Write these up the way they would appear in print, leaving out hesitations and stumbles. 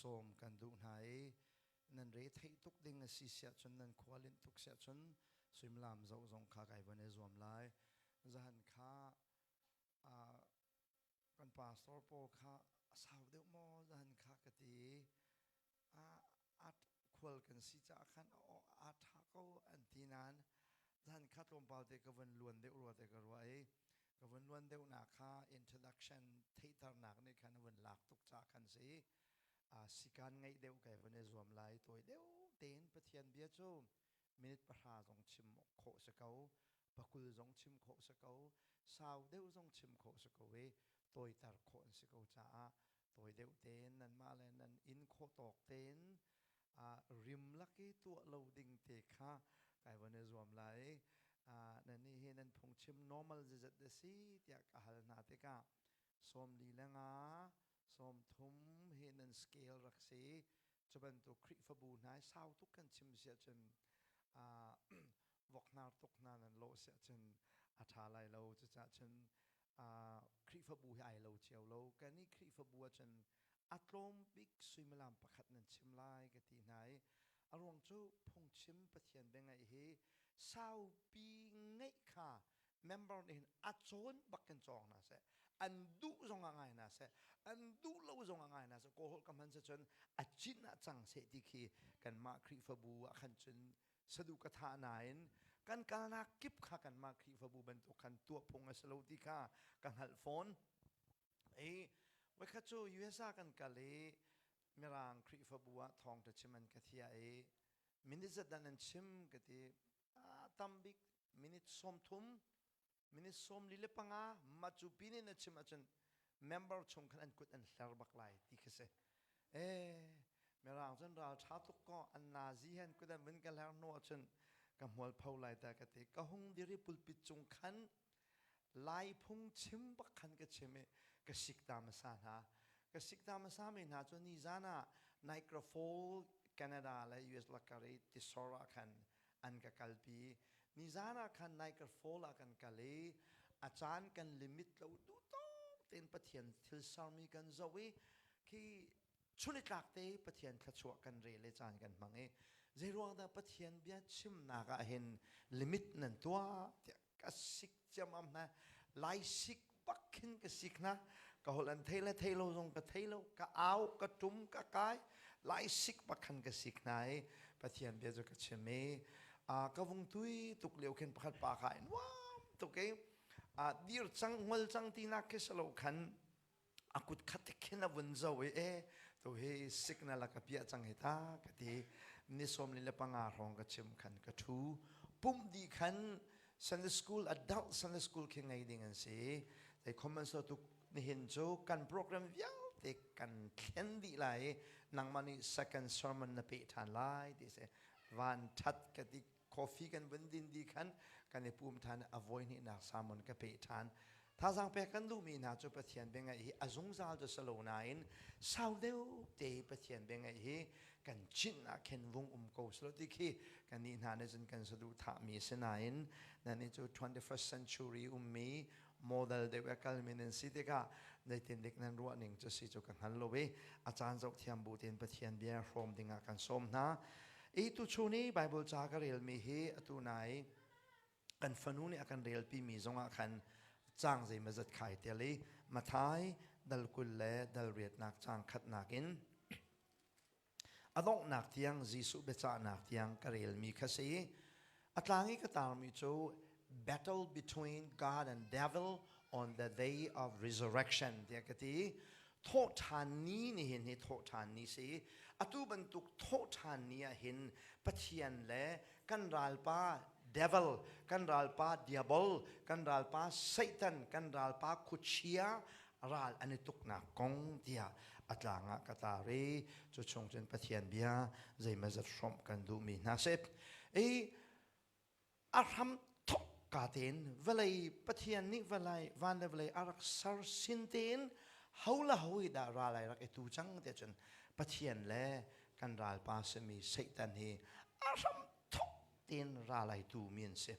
Sawm kan duh hna i nan re theih tuk ding a si siah cun nan khua linh tuk siah cun suimilam zoh zong kha kai van i zuam lai. Zahan kha kan pastor pawl kha a sau deuh maw zahan kha ka ti i khual kan si caah khan a ṭha ko an ti nain zan kha tlawmpal te ka van luan deuh rua te ka ruah i ka van luan deuhnak kha introduction theihternak nih khan a van lak tuk caah khan si sikan ngeih deuh kai van i zuam lai. Tawi deuh tein Pathian bia cu minute 10 zong chim khawh si ko, 20 zong chim khawh si ko, sau deuh zong chim khawh si ko i tawiter khawh an si ko caah tawi deuh tein nanmah le nan inn khawh tawk tein rim lak i tuah lo ding te kha kai van i zuam lai. Nan nih hi nan phungchim normal zizat da si tiah ka hal hna tikah 45, 30 hi nan scale rak si. Cu bantuk Khrihfabu hna sau tuk kan chim si ahcun voknar tuk hna nan lawh si ahcun a ṭha lai lo. Cucaah cun Khrihfabu hi ai lo cio lo. Kan i Khrihfabu ahcun a tlawm bik suimilam 1 nan chim lai ka ti hna i a ruang cu phungchim Pathian biangaih hi saupi ngeih kha member nih hin a cawn bak kan cawng hna seh, an duh zong ah ngai hna seh, an duh lo zong ah ngai hna seh, kawlholh ka hman se cun a cin ah cang seh ti khi kanmah Khrihfabu ah khan cun sadu ka thah nain kan kalnak kip kha kanmah Khrihfabu bantuk khan tuah phung a si lo ti kha ka hngalh fawn. I voikhat cu USA kan kal i Mirang Khrihfabu ah thawngṭha chim an ka thiah i minute zat dan an chim ka ti. Tam bik minute 30, minute 45. Mah cu pin in a chim ahcun member chung khan an kut an hler bak lai ti khi si. Mirang cun ral ṭha tuk ko an nazi hen kut an vun ka hler hnu ahcun ka hmual pho lai ta ka ti. Ka hung dir i pulpit cung khan Lai phung chim bak khan ka chim i ka sik ta hmasa hna. Ka sik ta hmasa mi hna cu nizan ah Niagara Falls, Canada le US lakar i tisor ah khan an ka kalpi. Nizan ah khan Niagara Falls ah kan kal i a caan kan limit lo, duh tawk tein Pathian thil sermi kan zoh i khi chunitlak te Pathian thluachuah kan rel i caan kan hmang i zeiruang dah Pathian bia chimnak ah hin limit nan tuah tiah ka sik ciammam hna. Lai sik bak khin ka sik hna. Ka holh an thei le thei lo zong ka thei lo. Ka au, ka tum, ka kai, lai sik bak khan ka sik hna i Pathian bia cu ka chim i ka vung tui tuk lio khin pakhat pa kha in nuam tuk i dir cang ngol cang tinak khi si lo khan a kut khat khin a vun zo i e tu hi signal a ka piah cang hi ta ka ti. Ni 45 hrawng ka chim khan ka thu pumh dih khan Sunday school, adult Sunday school khi ngei ding an si. Zei common so tu nihin cu kan program vialte kan thlen dih lai i nangmah nih second sermon na peh ṭhan lai ti si. Van ṭhat ka ti. Coffee kan vun din di khan kan i pum ṭhan. A voi hnihnak sermon ka peh ṭhan. Thazaang pek kan duhmi hna cu Pathian biangaih hi a zungzal cu si lo nain sau deuh te Pathian biangaih hi kan chinh ah khin vung um ko silo ti khi kannih hna nih cun kan saduhthahmi si nain nannih cu 21st century ummi model deuh a kalmi nan si tikah zeitindik nan ruah ning cu si cu ka hngal lo i a caan zoh thiam bu tein Pathian bia hrawm dingah kan sawm hna. I tuchun i Bible ca ka relmi hi atu nai kan fanu nih a kan relpimi zongah khan caang zeimawzat khai tel i Mathai dal 20 le dal 8nak caang khatnak in a donghnak tiang, Jesuh biacahnak tiang ka relmi kha si. A tlang i ka tarmi cu "Battle between God and Devil on the day of resurrection" tiah ka ti. Thawhṭhan ni nihin hi thawhṭhan ni si. Atu bantuk thawhṭhan ni ah hin Pathian le kan ralpa devil, kan ralpa diabol, kan ralpa Satan, kan ralpa khuachia ral an i tuknak kong tiah a tlang ah ka tar i cu chung cun Pathian bia zeimawzat hrawmh kan duhmi hna si. I a hram thok ka tein vawlei Pathian nih vawlei van le vawlei a rak ser sin tein ho le ho hi dah ral ai rak i tu cang tiah cun Pathian le kan ralpa simi Satan hi a hram thok tein ral ai tu mi an si.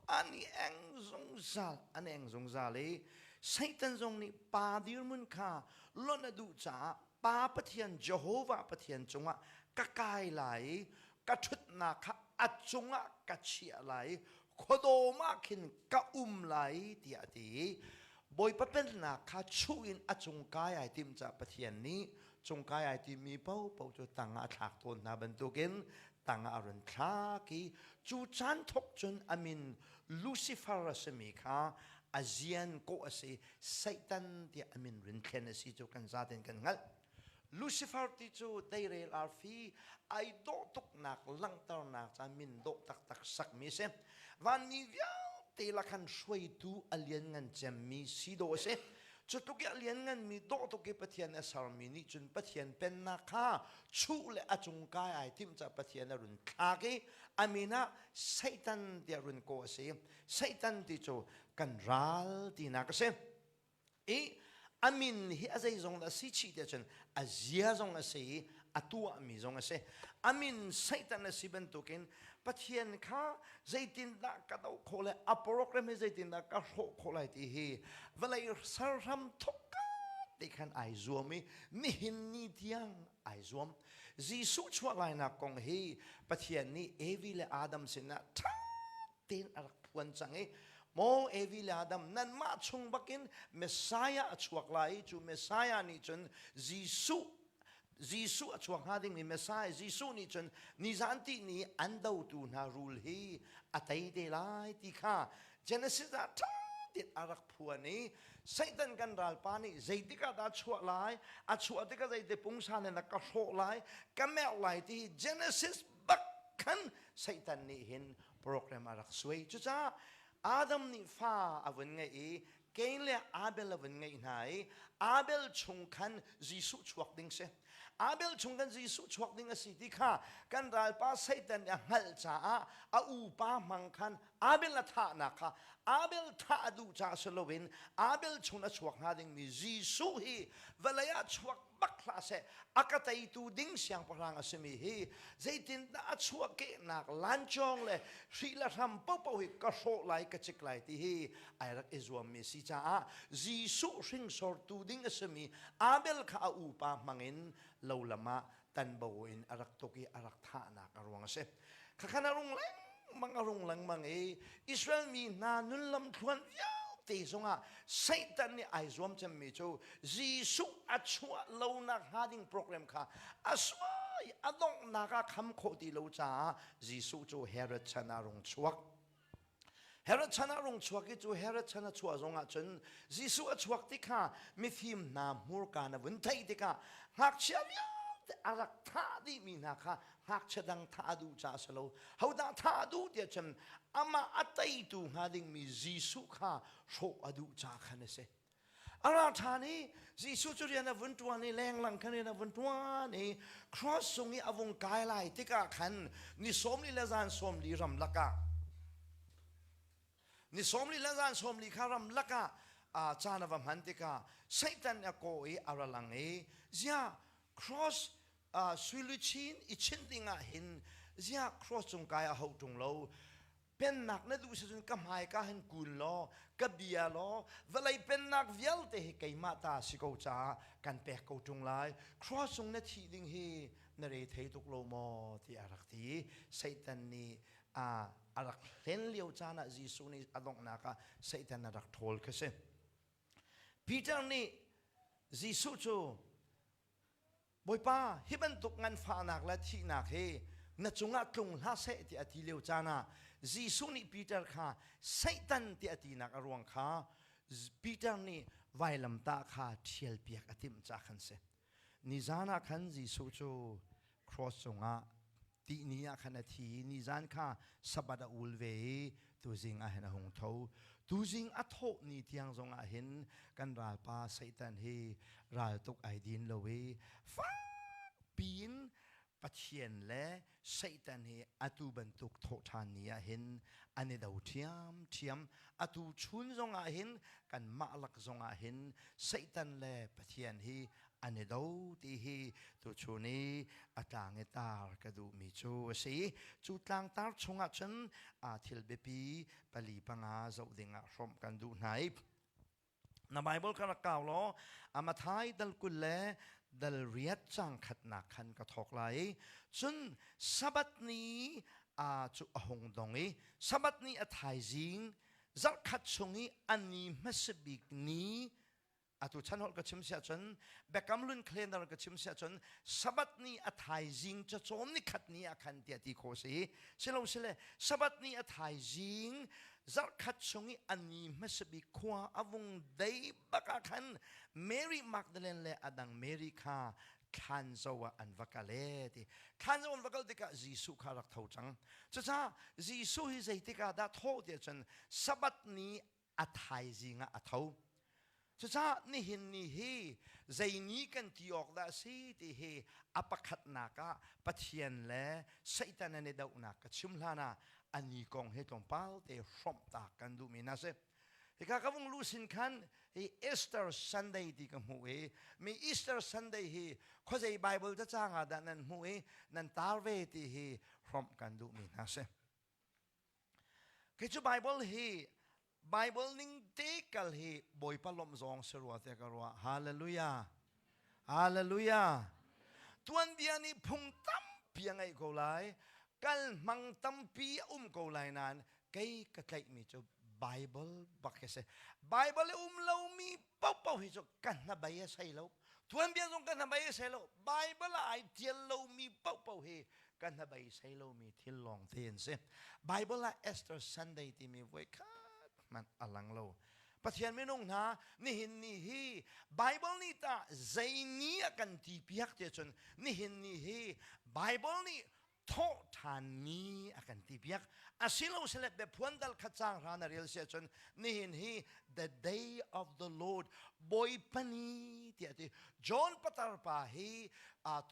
An i eng zungzal, an eng zungzal i Satan zong nih pa dirhmun kha lonh a duh caah. Pa Pathian Jehovah Pathian cungah ka kai lai i ka ṭhutnak kha a cungah ka chiah lai i khuadawm ah khin ka um lai tiah a ti i Bawipa pennak kha chuh in a cung kai ai timh caah Pathian nih cung kai ai timmi paohpaoh cu tang ah a thlak tawn hna bantukin tang ah a run thlak i cu caan thawk cun a min Lucifer a simi kha a zian kawh a si Satan tiah a min rin thlen a si cu kan zaten kan hngalh. Lucifer ti cu deirel arfi ai dawh tuknak langhternak ca min dawh taktak sakmi a si. Vanmi vialte lakhan hruaitu a lianngan cemmi si dawh a si. Cu tluk i a liannganmi dawh tuk i Pathian a sermi nih cun Pathian pennak kha chuh le a cung kai ai timh caah Pathian a run thlak i a min ah Satan tiah run kawh a si. Satan ti cu kan ral tinak a si. I a min hi a zeizong dah si chih tiah cun a zia zong a si i a tuahmi zong a si. A min Satan a si bantukin Pathian kha zeitindah ka doh khawh lai, a program hi zeitindah ka hrawh khawh lai ti hi vawlei serhram thawkka te khan ai zuam i nihin ni tiang ai zuam. Jesuh chuah lainak kong hi Pathian nih Evi le Adam sinah ṭha tein a rak phuan cang i maw Evi le Adam nanmah chung bakin Messiah a chuak lai i cu Messiah nih cun Jesuh Jesuh a chuak hnga dingmi Messiah Jesuh nih cun nizan ti ni an dotu hna rul hi a tei te lai ti kha Genesis ah ṭha tein a rak phuan i Satan kan ralpa nih zeitik ah dah chuah lai a chuah tikah zeiti pungsan in a ka hrawh lai ka merh lai ti hi Genesis bak khan Satan nih hin program a rak suai. Cucaah Adam nih fa a vun ngeih i Cain le Abel a vun ngeih hna i Abel chung khan Jesuh chuak ding si. Abel chung khan Jesuh chuak ding a si ti kha kan ralpa Satan nih a hngalh caah a upa hmang khan Abel a thahnak kha Abel thah a duh caah si loin Abel chung a chuak hnga dingmi Jesuh hi vawlei ah chuak bak hlah seh a ka teitu ding siangpahrang a simi hi zeitindah a chuahkehnak lancawng le hri le hram popo hi ka hrawh lai ka cik lai ti hi ai rak i zuammi si caah Jesuh hringsortu ding a simi Abel kha a upa hmangin lo lam ah tanbo in a rak tuk i a rak thahnak a ruang a si. Khakhan a rung lengmang a rung lengmang i Israel mi hna nunlam thluan vialte zongah Satan nih ai zuam cemmi cu Jesuh a chuah lonak hnga ding program kha a suai a donghnak ah kham khawh ti lo caah Jesuh cu Herod chan ah rung chuak. Herod chan ah rung chuak i cu Herod chan a chuah zong ah cun Jesuh a chuak ti kha mifim hna hmurka na vun theih tikah ngakchia vialte a rak thah dihmi hna kha ngakchia dang thah a duh caah a si lo. Hodah thah a duh tiah cun amah a teitu hnga dingmi Jesuh kha hrawh a duh caah khan a si. A ra ṭhan i Jesuh cu rian a vun ṭuan i lenglang khan rian a vun ṭuan i cross cung i a vung kai lai tikah khan ni 40 le zan 40 ramlak ah ni 40 le zan 40 kha ramlak ah caan a va hman tikah Satan a kaw i a ra lang i ziah cross suiluchin i chinh dingah hin ziah cross cung kai a hauh ṭung lo Pennak na duh si cun ka hmaika hin kun law ka bia law vawlei pennak vialte hi keimah ta si ko caah kan pek ko ṭung lai. Cross cung na thih ding hi na re thei tuk lo maw tiah a rak ti. Satan nih a a rak hlen lio caan ah Jesuh nih a donghnak ah Satan a rak ṭhawl kha si. Peter nih Jesuh cu Bawipa, hi bantuk nganfahnak le thihnak hi na cungah tlung hlah seh tiah a ti lio caan ah Jesuh nih Peter kha Satan tiah a tinak a ruang kha Peter nih vailamtah kha ṭhialpiak a timh caah khan si. Nizan ah khan Jesuh cu cross cungah tihni ah khan a thi i nizan kha Sabbath a ul ve i tuzing ah hin a hung tho. Tuzing a thawh ni tiang zong ah hin kan ralpa Satan hi raltuk ai din lo i fakpi in Pathian le Satan hi atu bantuk thawh ṭhan ni ah hin an i do ṭhiamṭhiam. Atu chun zong ah hin kanmah lak zong ah hin Satan le Pathian hi an i do ti hi tuchun i a tlang i tar ka duhmi cu a si. Cu tlangtar chungah cun aa thil biapi pali panga zoh dingah hrawmh kan duh hna i na Bible kha rak kau law a Mathai dal 20 le Dal riat cang khatnak khan ka thawk lai i cun Sabbath ni a cu a hung dong i Sabbath ni a thaizing zarhkhat chung i a ni hmasa bik ni, atu chan holh ka chim siah cun Biakam Hlun calendar ka chim siah cun Sabbath ni a thaizing cacawn ni khat ni ah khan tiah ti khawh si. Silo sile Sabbath ni a thaizing zarhkhat chung i a ni hmasa bik khua a vung dei bak ah khan Mary Magdalene le adang Mary kha thlan zo ah an va kal e ti. Thlan zo an va kal tikah Jesuh kha rak tho cang. Cucaah Jesuh hi zeitik ah dah thawh tiah cun Sabbath ni a thaizing ah a tho. Cucaah nihin ni hi zei ni kan ti awk dah si ti hi a pakhatnak ah Pathian le Satan an i dohnak ka chim hlan ah a ni kong he tlawmpal te hrawmh ta kan duhmi hna si. Hika ka vung lu sin khan hi Easter Sunday ti ka hmuh i mi Easter Sunday hi khuazei Bible cacang ah dah nan hmuh i nan tar ve ti hi hrawmh kan duhmi hna si. Kei cu Bible hi Bible ning te kal hi Bawipa lawmh zawng si rua te ka ruah. Hallelujah. Hallelujah. Tuanbia nih phung tampi a ngeih ko lai. Kal hmang tampi a um ko lai nain kei ka tlaihmi cu Bible bak hi si. Bible i um lomi paohpaoh hi cu ka hnabei a sei lo. Tuanbia zong ka hnabei a sei lo. Bible ah ai tial lomi paohpaoh hi ka hnabei sei lomi thil lawng te an si. Bible ah Esther Sunday timi voikhat hmanh a lang lo. Pathian minung hna, nihin ni hi Bible nih tah zei ni a kan ti piak ti cun nihin ni hi Bible nih thawh ṭhan ni a kan ti piak. Asilo sile biaphuan dal khat cang hra na rel si ahcun nihin hi the day of the Lord, Bawipa ni tiah ti. John Patar pa hi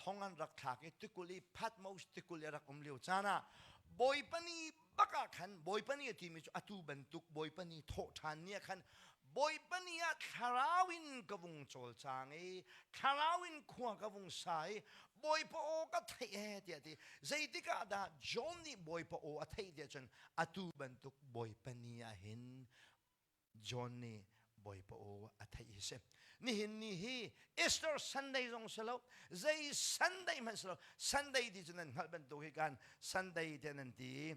thong an rak thlak i tikul i Patmos tikul i a rak um lio caan ah Bawipa ni bak ah khan, Bawipa ni a timi cu atu bantuk Bawipa ni thawh ṭhan ni ah khan, Bawipa ni ah thlarau in ka vung cawlcang i thlarau in khua ka vung sa i Bawipa aw ka theih e tiah ti. Zeitik ah dah John nih Bawipa aw a theih tiah cun atu bantuk Bawipa ni ah hin John nih Bawipa aw a theih hi si. Nihin ni hi Easter Sunday zong si lo, zei Sunday hmanh si lo. Sunday ti cu nan hngalh bantuk hi kan Sunday te nan ti.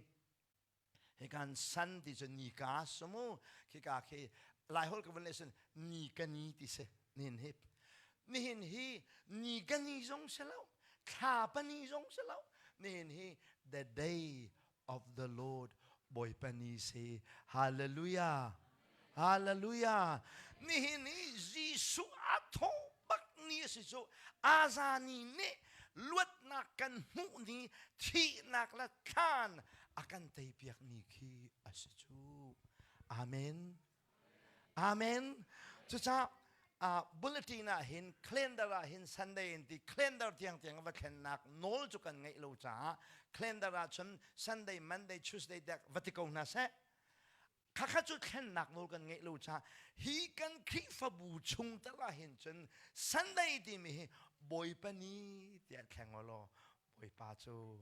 Hi kan sun ti cu nika sumu khika khi Laiholh ka vun le sin ni ka ni ti si nihin hi. Nihin hi ni ka ni zong si lo, thla pa ni zong si lo. Nihin hi the day of the Lord, Bawipa ni si. Hallelujah, hallelujah. Nihin hi Jesuh a thawh bak ni a si cu. Azani nih luatnak kan hmuh ni, thihnak le thlan a kan teipiak ni khi a si cu. Amen. Amen. Cucaah bulletin ah hin, calendar ah hin Sunday in ti, calendar tiang tiang va thlennak nawl cu kan ngeih lo caah calendar ah cun Sunday, Monday, Tuesday dek va ti ko hna seh. Khakha cu thlennak nawl kan ngeih lo caah hi kan Khrihfabu chung tal ah hin cun Sunday timi hi Bawipa ni tiah thleng law Bawipa cu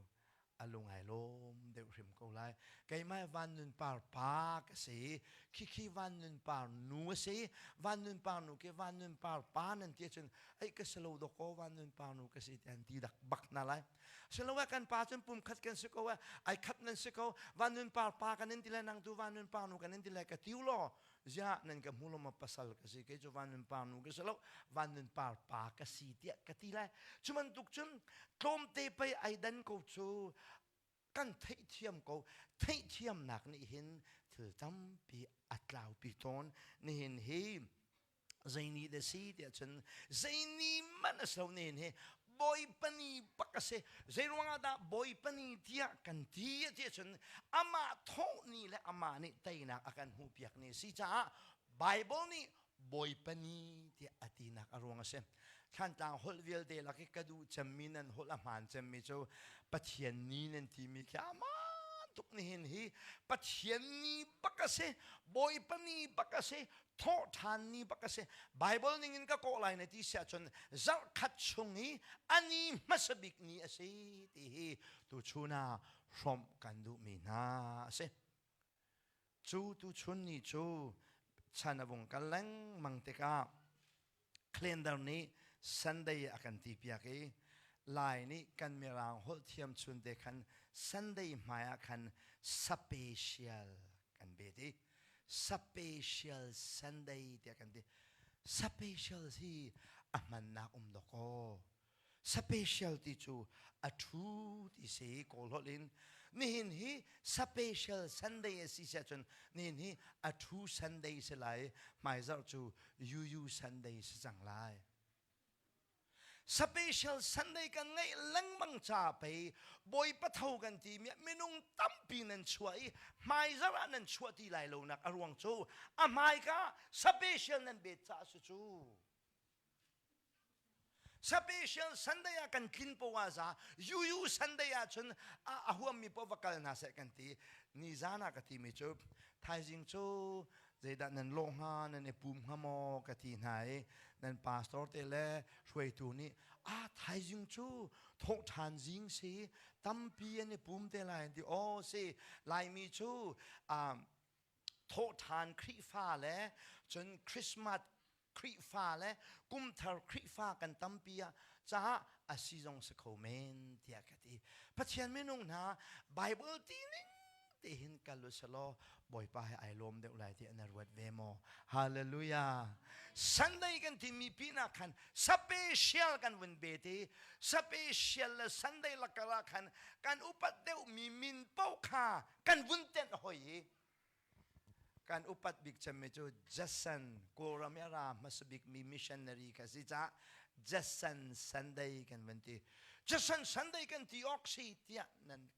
a lung ai lawm deuh hrim ko lai. Keimah Van Nun Par pa ka si, khikhi Van Nun Par nu a si. Van Nun Par nu ke Van Nun Par pa nan ti ahcun ei ka si lo dawkaw, Van Nun Par nu ka si ti an ti dak bak na lai. Siloah kan pa cun pum khat kan si ko, ai khat nan si ko. Van Nun Par pa kan in ti lai, nang tu Van Nun Par nu kan in ti lai ka tiu law ziah nan ka hmu lo ma? Pasal ka si, kei cu Van Nun Par nu ka si lo, Van Nun Par pa ka si tiah ka ti lai. Cu bantuk cun tlawmte pei ai dan ko cu, kan theihthiam ko. Theihthiamnak nih hin thil tampi a tlaupi tawn. Nihin hi zei ni dah si tiah cun zei ni man a si lo. Nihin hi Bawipa ni bak a si. Zei ruangah dah Bawipa ni tiah kan ti tiah cun amah thawh ni le amah nih teinak a kan hmuhpiak ni a si caah Bible nih Bawipa ni tiah a tinak a ruang a si. Thlantlang holh vialte lak i ka duh cemmi, nan holh a hmaan cemmi cu Pathian ni nan timi khi amaan tuk. Nihin hi Pathian ni bak a si, Bawipa ni bak a si, thawh ṭhan ni bak a si. Bible ning in ka kawh lai na ti si ahcun zarhkhat chung i a ni hmasa bik ni a si ti hi tuchun ah hrawmh kan duhmi hna a si. Cu tuchun ni cu chan a vung kal lengmang tikah calendar nih Sunday a kan ti piak i Lai nih kan Mirang holh thiam chun te khan Sunday hmai ah khan special kan bet i special Sunday tiah kan ti. Special hi a hmannak um dawk aw. Special ti cu a thu ti si Kawl holh in. Nihin hi special Sunday a si siah cun nihin hi a thu Sunday si lai hmaizarh cu UU Sunday si cang lai. Special Sunday kan ngeih lengmang ca pei Bawipa tho kan ti mi minung tampi nan chuah i hmaizarh ah nan chuah ti lai lo nak a ruang cu a hmaika special nan bet ca a si cu. Special Sunday ah kan tlin poah za UU Sunday ah cun a huammi poah va kal hna seh kan ti. Nizan ah ka ti mi cu thaizing cu zeidah nan lawh hnga nan i pum hnga maw ka ti hna i nan pastor te le hruaitu nih a thaizing cu thawhṭhan zing si tampi an i pum te lai an ti aw si Laimi cu thawhṭhan Khrihfa le cun Christmas Khrihfa le kumthar Khrihfa kan tampi ah caah a si zong si kho men tiah ka ti. Pathian minung hna Bible ti ning te hin kal u selaw Bawipa he ai lawm deuh lai ti na ruat ve maw? Hallelujah. Sunday kan timi pinah khan special kan vun be ti special le Sunday lakar ah khan kan upat deuh mi min paoh kha kan vun tenh hoi i Kan upat bik cemmi cu Jason Kawlram i a ra hmasa bikmi missionary kha si caah Jason Sunday kan van ti. Jason Sunday kan ti awk si tiah nan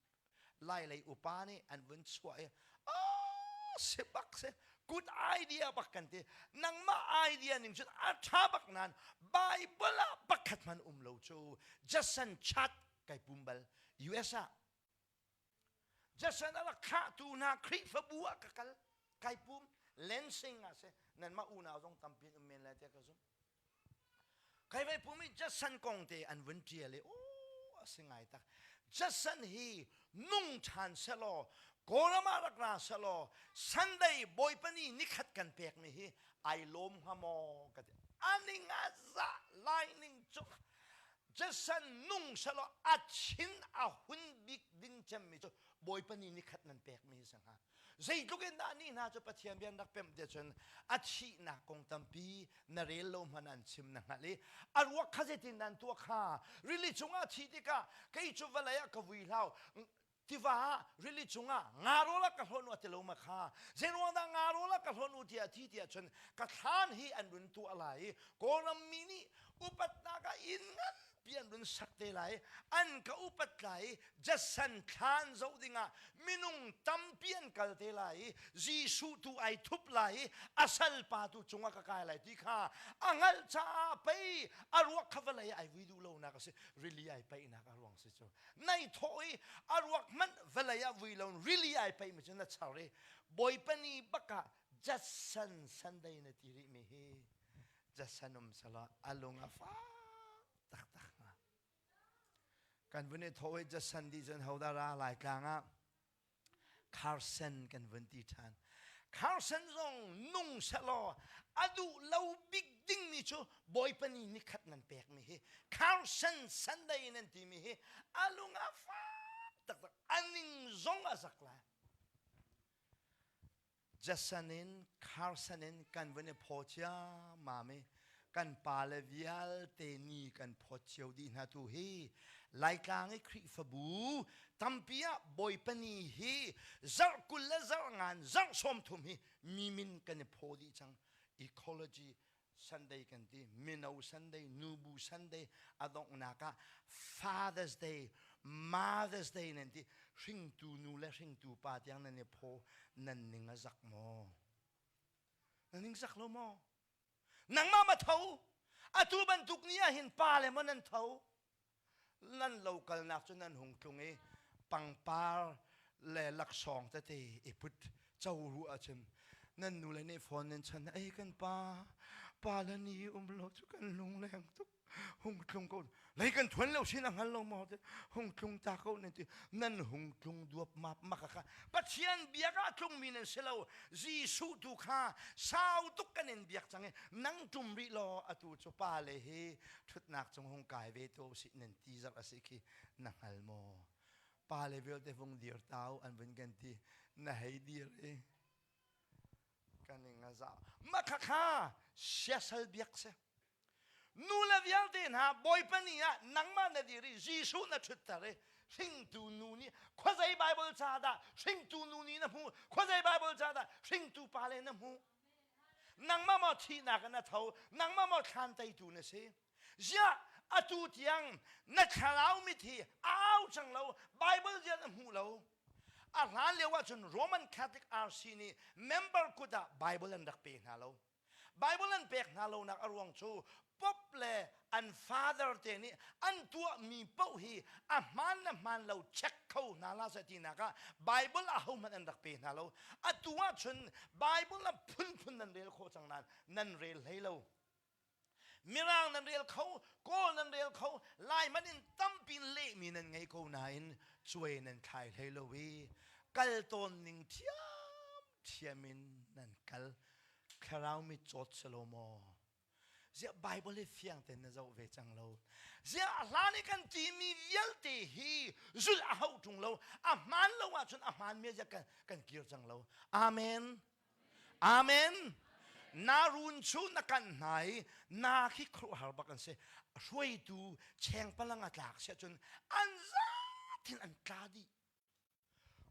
Lai lei upa nih an vun chuah i oh, si bak si good idea bak kan ti nangmah idea ning cun a ṭha bak nain Bible ah pakhat hmanh um lo cu Jason chat kai pum bal US ah Jason a rak thlahtu hna Khrihfabu ah ka kal kai pum Lansing ah si nanmah unau zong tampi an um men lai tiah ka zumh. Kai vai pum i Jason kong te an vun ṭial i aw a si ngai tak. Jason hi nung ṭhan selaw Kawlram ah rak ra selaw Sunday Bawipa ni nikhat kan pekmi hi ai lawm hnga maw ka ti. Aning a zah lai ning cu Jason nung selaw a chin a hun bik ding cemmi cu Bawipa ni nikhat nan pekmi hi si hnga. Zeitluk in dah ni hna cu Pathian bia an rak pemh tiah cun a thihnak kong tampi na rel lo hmanh an chim na hngalh i a ruak kha zeitin dah an tuah kha rili cungah thi tikah kei cu vawlei ah ka vui hlau tiva ah rili cungah nga rawl ah ka hlawn u a ti lo ma kha zeiruang dah nga rawl ah ka hlawn u tiah thi tiah cun ka thlan hi an run tuah lai i Kawlram mi nih upatnak ah inn nganpi an run sak te lai an ka upat lai i Jason thlan zoh dingah minung tampi an kal te lai i Jesuh tu ai thup lai i a salpa tu cungah ka kai lai ti kha a hngalh caah pei a ruak kha vawlei ai vui duh lonak a si rili ai paihnak a ruang si cu nai thawh i a ruak hmanh vawlei ah vui lo rili ai paih mi cu na char i Bawipa ni bak ah Jason Sunday na ti rih mi hi Jason um sala a lung a fak taktak hnga kan vun i thawh i Jason di cun hodah ra lai tlang ah Carson kan vun ti ṭhan. Carson zong nung selaw a duh lo bik dingmi cu Bawipa ni nikhat nan pekmi hi Carson Sunday nan timi hi a lung a fak taktak a ning zong a zak lai. Jason in Carson in kan vun i phaw ciammam i kan pale vialte ni kan phawt cio dih hna tu hi Laitlang i Khrihfabu tampi ah Bawipa ni hi zarh 20 le zarh ngan zarh 30 hi mi min kan i phaw dih cang ecology Sunday kan ti mino Sunday nubu Sunday a donghnak ah Father's Day Mother's Day nan ti hringtu nu le hringtu pa tiang nan i phaw nan ning a zak maw na ning zak lo maw nangmah ma tho atu bantuk ni ah hin pa le maw nan tho nan lo kalnak cu nan hung tlung i pangpar le laksawng tete i put co ru ahcun nan nu le nih phone nan chan ei kan pa. Pa le ni um lo cu kan lungleng tuk. Hung tlung ko. Lei kan thuan lo sin a hngal lo maw te. Hung tlung ta ko nan ti. Nan hung tlung duap map maka kha. Pathian biak ah tlungmi nan si lo. Jesuh tu kha sau tuk kan in biak cang i nang tum rih law atu cu pa le hi thutnak cung hung kai ve to si nan ti zarh a si khi na hngal maw? Pa le vialte vung dir tau an vun kan ti. Na hei dir i kan ing a za. Makha kha siasal biak si. Nu le vialte hna Bawipa ni ah nangmah na dir i Jesuh na ṭhutter i hringtu nu nih khuazei Baibal ca dah hringtu nu nih na hmuh khuazei Baibal ca dah hringtu pa le na hmuh nangmah maw thihnak in a tho nangmah maw thlan teitu na si ziah atu tiang na thlarau mit hi a au cang lo Baibal ziah na hmuh lo a hlan lio ahcun Roman Catholic RC nih member kut ah Bible an rak pe hna lo Bible an pek hna lonak a ruang cu Pope le an father te nih an tuahmi paoh hi a hmaan le hmaan lo check kho hna la seh tinak ah Bible ahohmanh an rak pe hna lo. Atu ahcun Bible a phunphun nan rel khawh cang nain nan rel hlei lo. Mirang nan rel kho, Kawl nan rel kho, Lai man in tampi lehmi nan ngei ko nain cuai nan thlai hlei lo i kal tawn ning thiamthiam in nan kal. Thlarau mit cawt si lo maw? Ziah Bible hi fiang tein na zoh ve cang lo. Ziah a hlan i kan timi vialte hi zulh a hauh ṭung lo. A hmaan lo ahcun a hmaan mi ziah kan, kan kir cang lo. Amen. Amen. Na run cu na kan hna i na khi khuaruahhar bak an si. Hruaitu chengpalang a tlak siah cun an zatin an tla dih.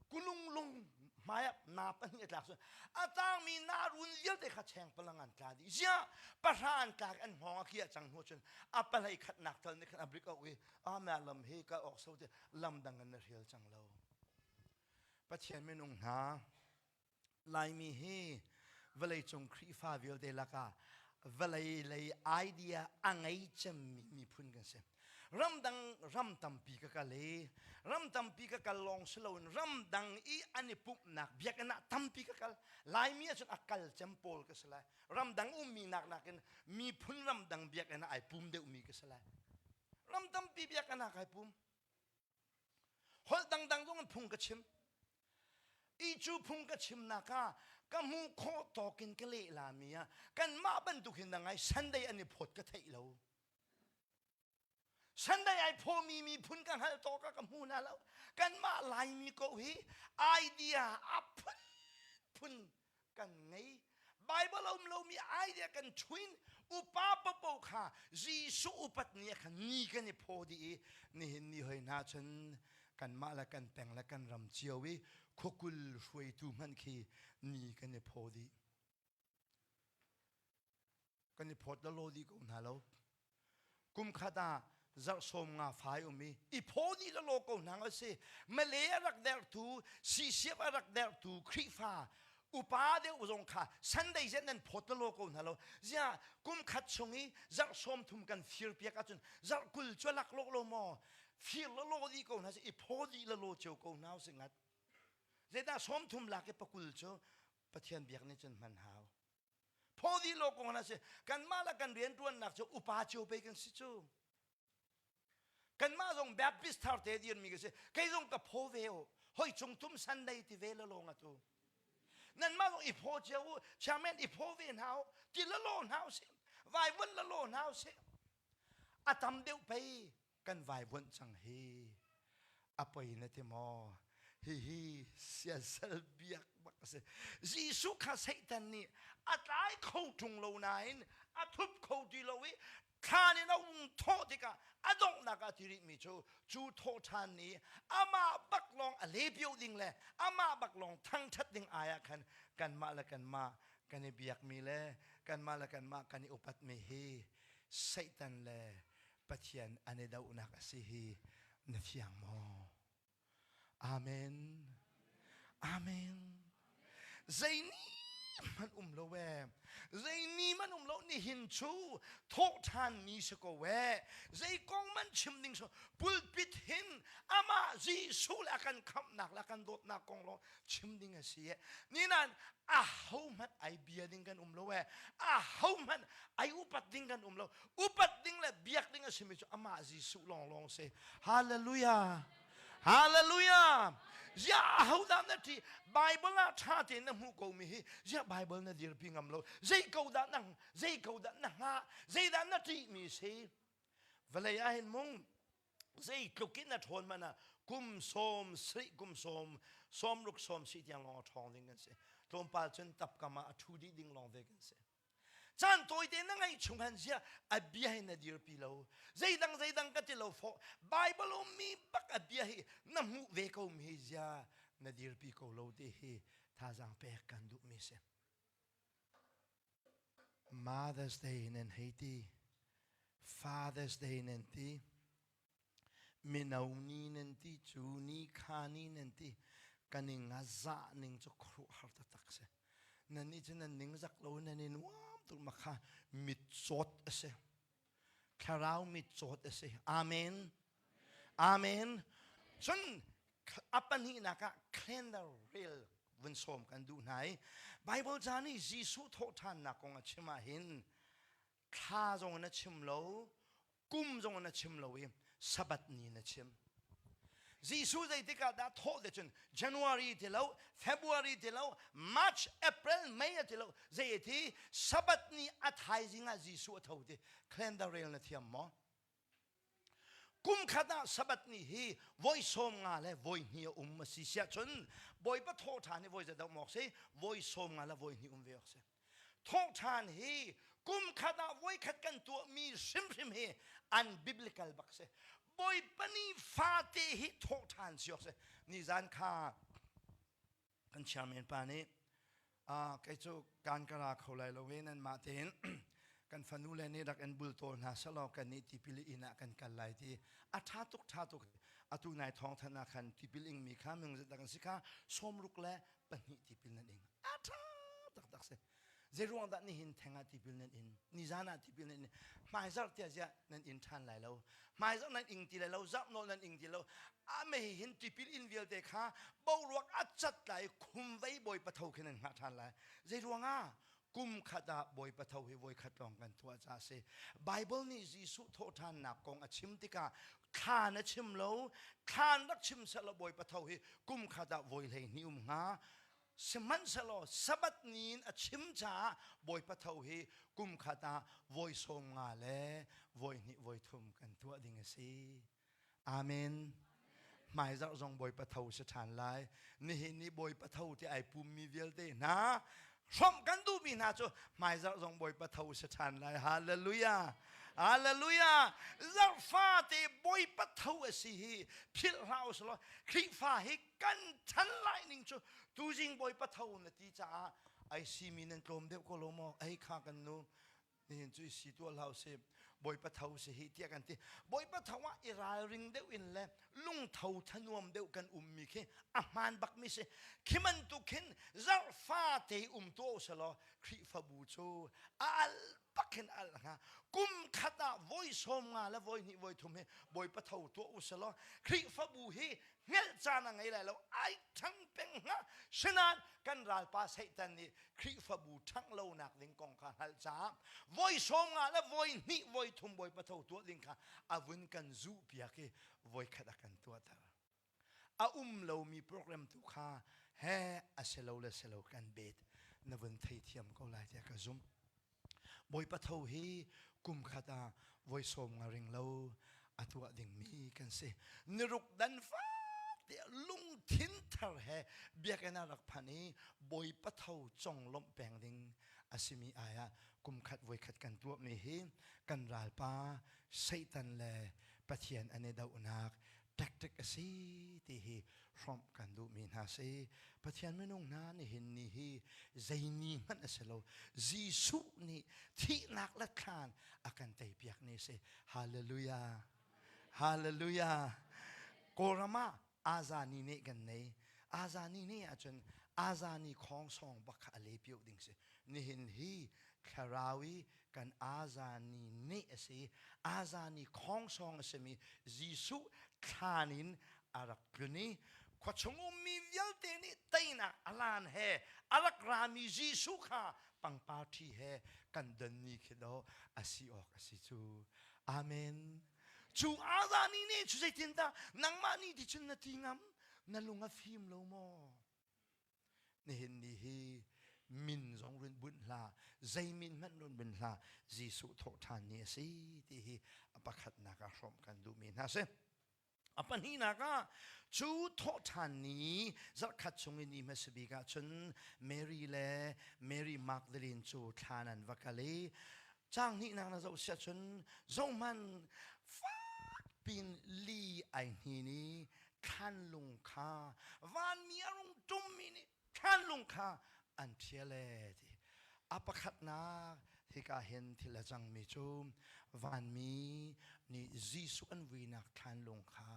Kulunglung hmaiah na pahnih a tlak cu a tangmi na run vialte kha cheng palang an tla dih ziah pahra an tlak an hngawng a kiah cang hnu cun a pahlei khatnak tal nih khan a brik ok i a lam hi ka awk so ti lam dang in na hrial cang lo Pathian minung hna Laimi hi vawleicung Khrihfa vialte lakah vawlei lei idea a ngei cemmi miphun kan si. Ramdang ram tampi ka kal i ram tampi ka kal lawng si loin ramdang i an i pumhnak biakinn ah tampi ka kal. Laimi ahcun a kal cem pawl ka si lai. Ramdang ummi nak nakin miphun ramdang biakinn ah ai pum deuhmi ka si lai. Ram tampi biakinn ah kai pum. Holh dangdang zong in phung ka chim. I cu phung ka chimnak ah ka hmuh khawh tawk in ka leh lami ah kanmah bantuk hin na ngai Sunday an i phawt ka theih lo. Sunday ai phawmi miphun ka hngalh tawk ah ka hmu hna lo. Kanmah Laimi ko hi idea a phunphun kan ngei. Bible a um lomi idea kan chuin upa popo kha Jesuh upat ni ah khan ni kan i phaw dih i nihin ni hoi hna cun kanmah le kan peng le kan ram cio i khuakul hruaitu hmanh khi ni kan i phaw dih. Kan i phawt lalaw dih ko hna lo. Kum khat ah zarh sawm nga fai um i i phaw dih lalaw ko hna a si. Malay a rak derhtu, CCF a rak derhtu Khrihfa upa deuh zong kha Sunday zet nan phawt lalaw ko hna lo. Ziah kum khat chung i zarh sawm thum kan fir piak ahcun zarh 20 cu a laklawh lo maw? Fir lalaw dih ko hna si i phaw dih lalaw cio ko hna usih ngat. Zeidah sawm thum lak i pakul cu Pathian biak nih cun hman hau. Phaw dih lo kong na si. Kanmah le kan rianṭuannak cu upa cio pei kan si cu. Kanmah zong Baptist thar te dirmi ka si. Kei zong ka phaw ve o. Hoi cung tum Sunday ti ve la lawng atu. Nanmah zong i phaw cio u. Chairman i phaw ve hna u. Ti la law hna u sih. Vaivuan la law hna u sih. A tam deuh pei kan vaivuanh cang hi. A poi na ti maw? Hihi siasal biak bak a si. Jesuh kha Satan nih a tlai kho ṭung lo nain a thup kho ti lo i thlan in a ung thawh tikah a donghnak ah ti rihmi cu cu thawh ṭhan ni amah bak lawng a lepio ding le amah bak lawng thangṭhat ding ai ah khan kanmah le kanmah kan i biakmi le kanmah le kanmah kan i upatmi hi Satan le Pathian an i dohnak a si hi na fiang maw? Amen. Amen. Zei ni hmanh um lo ee. Zei ni hmanh um lo nihin cu thawh ṭhan ni si ko ee. Zei kong man chim ding so pulpit hin amah Jesuh. Jesuh le a kan khamhnak le a kan dawtnak kong lawng chim ding a si. Ni nain a hohmanh ai bia ding kan um lo e. A hohmanh ai upat ding kan um lo. Upat ding le biak ding a simi cu amah Jesuh lawnglawng si. Hallelujah. Hallelujah. Ziah ahodah na ṭih? Bible ah ṭha tein na hmuh ko mi hi ziah Bible na dirpi ngam lo? Zei ko dah na zei ko dah na hngah? Zeidah na ṭih mi si? Vawlei ah hin mung zeitluk in na ṭhawn hmanh ah kum sawm sarih kum sawm sawm ruk sawm si tiang lawng a ṭhawng ding kan si. Tlawmpal cun tapkam ah a ṭhu dih ding lawng ve kan si. Caan tawite na ngaih chung han zia a bia hi na dirpi lo. Zeidang zeidang ka ti lo fawh. Bible ummi bak a bia hi na hmuh ve ko mi hi zia na dirpi ko lo ti hi thazaang pek kan duh mi si. Mother's Day nan hei ti, Father's Day nan ti, mino ni nan ti, cu ni kha ni nan ti, kan i ngazah ning cu khuaruahhar taktak si. Nan nih cu nan ningzak lo nan i nuam tuk ma kha mitcawt a si. Thlarau mitcawt a si. Amen. Amen. Cun a pahnihnak ah calendar rel vun sawm kan duh hna i Bible ca nih Jesuh thawhṭhannak kong a chim ah hin thla zong in a chim lo kum zong in a chim lo i Sabbath ni in a chim. Jesuh zeitik ah dah thawh te cun January ti lo, February ti lo, March, April, May a ti lo, zei ti Sabbath ni a thaizing ah Jesuh a tho ti calendar rel na thiam maw? Kum khat ah Sabbath ni hi voi sawm nga le voi hnih a um a si siah cun Bawipa thawhṭhan hi voi zeidah um awk si? Voi sawm nga le voi hnih um ve awk si. Thawhṭhan hi kum khat ah voi khat kan tuahmi hrimhrim hi an biblical bak si. Bawipa ni fate hi thawhṭhan si awk si. Nizan kha kan chairman pa nih kei cu kan ka ra kho lai lo ve nan mah tein kan fanu le nih rak in bultawl hna selaw kan nih tipil inn ah kan kal lai ti a ṭha tuk ṭha tuk atu nai thawng than ah khan tipil ingmi kha minung zetak an si kha sawmruk le pahnih tipil nan ing a ṭha taktak si Zeiruang dah nihin theng ah tipil nan in? Nizan ah tipil nan in. Hmaizarh tiah ziah nan in ṭhan lai lo. Hmaizarh nan ing ti lai lo, zarh nawl nan ing ti lo. A mei hin tipil in vialte kha boruak a cat lai khumvei Bawipa tho khi nan hngah ṭhan lai. Zeiruang ah? Kum khat ah Bawipa tho hi voikhat lawng kan tuah caah a si. Bible nih Jesuh thawhṭhannak kong a chim tikah thlan a chim lo. Thlan rak chim sehlaw Bawipa tho hi kum khat ah voi 12 um hnga. Sihmanhsehlaw Sabbath ni in a chim caah Bawipa tho hi kum khat ah voi sawm nga le voi hnih voi thum kan tuah ding a si. Amen. Hmaizarh zong Bawipa tho si ṭhan lai. Nihin ni Bawipa tho ti ai pummi vialte hna hrawmh kan duhmi hna cu hmaizarh zong Bawipa tho si ṭhan lai. Hallelujah. Hallelujah. Zarhfate Bawipa tho a si hi philh hlah u selaw Khrihfa hi kan chan lai ning cu tuzing bawipa tho na ti caah ai simi nan tlawm deuh ko lo maw ei kha kan nu nihin cu i si tuah hlah usih bawipa tho si hi tiah kan ti bawipa tho ah i ralring deuh in le lungtho thanuam deuh kan ummi khi a hmaan bakmi si khi bantuk khin zarhfa te um tuah uselaw Khrihfabu cu a al bak hin al hnga kum khat ah voi sawm nga le voi hnih voi thum hi bawipa tho tuah uselaw Khrihfabu hi hngelh caan a ngei lai lo ai ṭhang peng hnga sinain kan ralpa Satan nih Khrihfabu ṭhangh lonak ding kong kha hngalh caah voi sawm nga le voi hnih voi thum Bawipa tho tuah ding kha a vun kan zuh piak i voi khat a kan tuahter a um lomi program tu kha he a si lo le si lo kan bet na vun theithiam ko lai tiah ka zumh Bawipa tho hi kum khat ah voi sawm nga ring lo a tuah dingmi kan si. Niruk dan fak tiah lungthin thar he biakinn ah rak phan i Bawipa tho conglawmh peng ding a simi ai ah kum khat voi khat kan tuahmi hi kan ralpa Satan le Pathian an i dohnak tactic a si ti hi hrawmh kan duhmi hna si. Pathian minung hna nihin ni hi zei ni hmanh a si lo. Jesuh nih thihnak le thlan a kan teipiak ni si. Hallelujah. Hallelujah. Kawlram ah Azani nih kan nei. Azani nih ahcun Azani khawng sawng bak kha a le pioh ding si. Nihin hi thlarau i kan Azani nih a si. Azani khawng sawng a simi Jesuh thlan in A rak tlun i khuachung ummi vialte nih teinak alan he a rak rami Jesuh kha pangpar ṭhi he kan don ni khi dawh a si awk a si cu. Amen. Cu azani ne cu zeitindah nangmah nih ti cun na ti ngam? Na lung a fim lo maw? Nihin ni hi min zong run bunh hlah, zei min hmanh run bunh hlah, Jesuh thawhṭhan ni a si ti hi a pakhatnak ah hrawmh kan duhmi hna si. A pahnihnak ah cu thawhṭhan ni zarhkhat chung i ni hmasa bik ah cun Mary le Mary Magdalene cu thlan an va kal i caang hnihnak na zoh siah cun zohhmanh fak pin li ai hnin i thlanlung kha vanmi a rung ṭummi nih thlanlung kha an ṭhial ee ti. A pakhatnak hika hin thil a cangmi cu vanmi nih Jesuh an vuinak thlanlung kha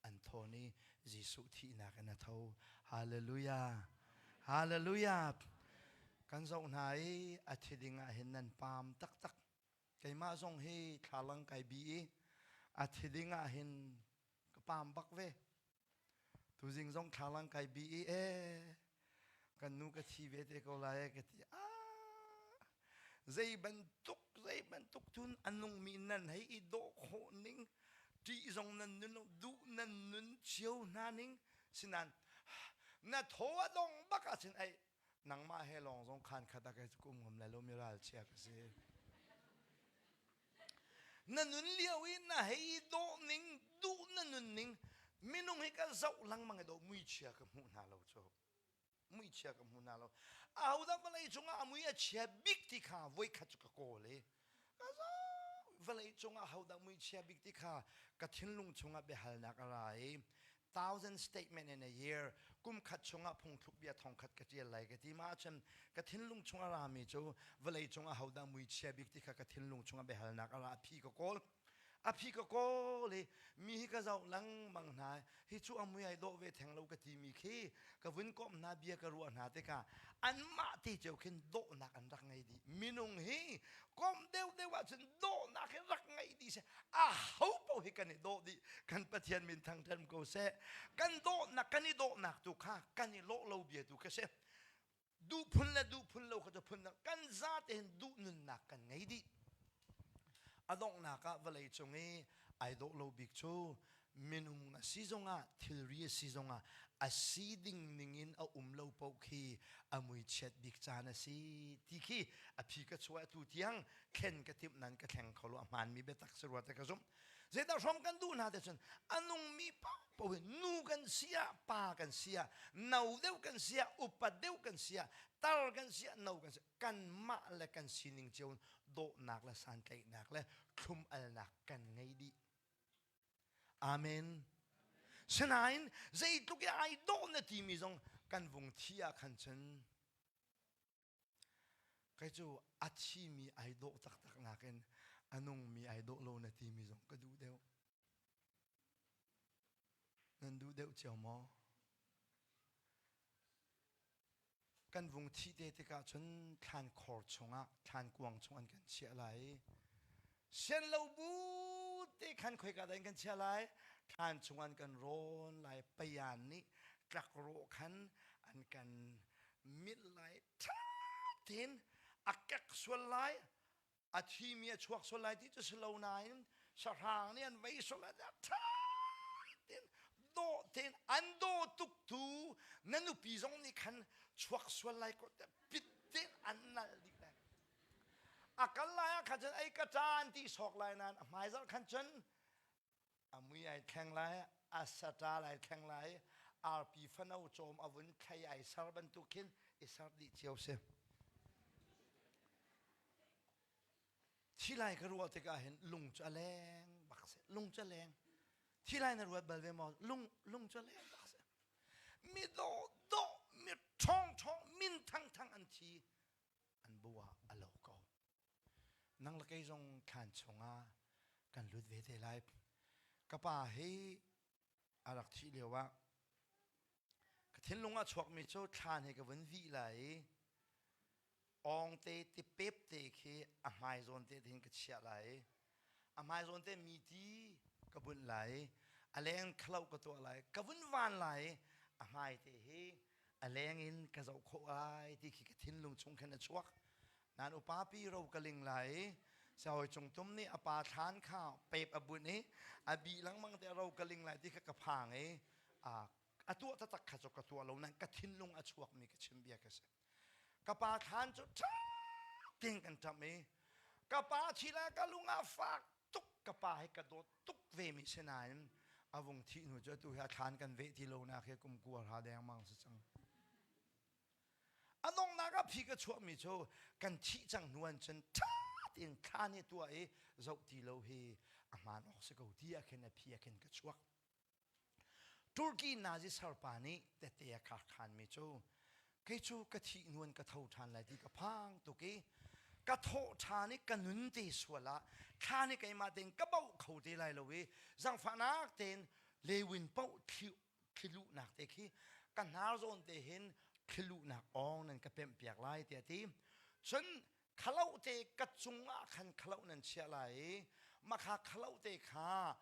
an thawn i Jesuh thihnak in a tho. Hallelujah! Hallelujah! Kan zoh hna i a thi ding ah hin nan paam taktak. Keimah zong hi thlalang kai bi i a thi ding ah hin ka paam bak ve. Tuzing zong thlalang kai bi i ee kan nu ka thi ve te ko lai e ka ti. Ah zei bantuk zei bantuk cun a nungmi nan hei i dawh khawh ning ṭih zong nan nun lo duh nan nun cio hna ning sinan na thaw a dong bak ahcun ei nangmah he lawng zong khan khat ah kei cu ka um ngam lai lo mi ralchia ka si. Na nun lio i na hei dawh ning, duh na nun ning, minung hi ka zoh lengmang i dawh muichia ka hmuh hna lo cu. Muichia ka hmu hna lo. Ahodah vawlei cungah a mui a chia bik ti kha voikhat cu ka kawl i ka zoh vawlei cungah ahodah muichia bik ti kha ka thinlung chungah biahalnak a ra i thousand statement in a year kum khat chungah phungthluk bia thong khat ka tial lai ka ti ma ahcun ka thinlung chung a rami cu vawlei cung ahodah muichia bik ti kha ka thinlung chungah biahalnak a ra phi ka kawl a phi ka kawl i mi hi ka zoh lengmang hna hi cu a mui ai dawh ve theng lo ka timi khi ka vun komh hna bia ka ruah hna tikah anmah te cio khin dawhnak an rak ngei dih minung hi komh deuhdeuh ahcun dawhnak hi rak ngei dih seh a ho paoh hi kan i dawh dih kan Pathian min thangṭhat ko seh kan dawhnak kan i dawhnak tu kha kan i lawh lo bia tu kha si duh phun le duh phun lo kha cu phun kan za tein duh nunnak kan ngei dih a donghnak ah vawlei cung i ai dawh lo bik cu minung a si zongah thilri a si zongah a si ding ningin a um lo paoh khi a muichiat bik caan a si ti khi a phi ka chuah tu tiang thlen ka timh nan ka thleng kho lo a hmaanmi biatak si rua te ka zumh zeidah hrom kan duh hna te cun a nungmi paoh hi nu kan si ah pa kan si ah no deuh kan si ah upa deuh kan si ah tar kan si ah no kan si kanmah le kan sining cio dawhnak le santlaihnak le thlum alnak kan ngei dih Amen. Sinain zeitluk i ai dawh na timi zong kan vung thi ah khan cun kei cu a thimi ai dawh taktak nakin a nungmi ai dawh lo na timi zong ka duh deuh. Nan duh deuh cio maw? Kan vung thih te tikah cun thlankhor chungah thlankuang chung an kan chiah lai i sian lo bu te khan khoika dah in kan chiah lai thlan chung an kan rawn lai payan nih tlakrawh khan an kan mit lai ṭha tein a kek sual lai a thimi a chuak sual lai ti cu si lo nain sahrang nih an vei sual lai tiah ṭha tein dawh tein an daw tuk tu na nupi zong nih khan chuak sual lai ko tiah pit tein an nal dih lai a kal lai ah khan cun ei ka ṭa an ti sawk lai nain a hmaizarh khan cun a mui ai thleng lai a saṭal ai thleng lai arpi fano cawm a vun thlei ai ser bantuk khin i ser dih cio si thi lai ka ruah tikah hin lung cu a leng bak si lung cu a leng thi lai na ruat bal ve maw lung lung cu a leng bak si mi dawh dawh mi ṭhawng ṭhawng min thang thang an thi an bu ah a lo ko Nang le kei zong thlan chungah kan lut ve te lai. Ka pa hi a rak thih lio ah ka thinlung ah chuakmi cu thlan hi ka vun vih lai i awng te tipep te khi a hmai zawn te hin ka chiah lai i a hmai zawn te mi ti ka bunh lai i. A leng khalo ka tuah lai, ka vun van lai i a hmai te hi a leng in ka zoh khawh lai ti khi ka thinlung chung khin a chuak. Nan upa pi ro ka ling lai i Sahawi Cung Tum nih a pa thlan kha pep a bunh i a bih lengmang te ro ka ling lai ti kha ka phang i a tuah taktak kha cu ka tuah lo nain ka thinlung a chuakmi ka chim bia ka si. Ka pa thlan cu ṭha tein kan ṭamh i ka pa thi lai ka lung a fak tuk ka pa hi ka dawt tuk ve mi si nain a vung thih hnu cu atu hi a thlan kan veh ti lo nak hi kum kua hra dengmang si cang. A donghnak ah phi ka chuahmi cu kan thih cang hnu an cun ṭha tein thlan hi tuah i zoh ti lo hi a hmaan awk si ko ti ah khin a phi ah khin ka chuak. Turkey Nazi sarpa nih tette a khar khanmi cu kei cu ka thih hnu in ka tho ṭhan lai ti ka phang tuk i ka thawh ṭhan i ka nun te sual ah thlan i keimah tein ka bauh kho te lai lo i zangfahnak tein lewin paoh thliluhnak te khi ka hnar zawn te hin thliluhnak awng nan ka pemh piak lai tiah ti cun khalo te ka cungah khan khalo nan chiah lai i makha khalo te kha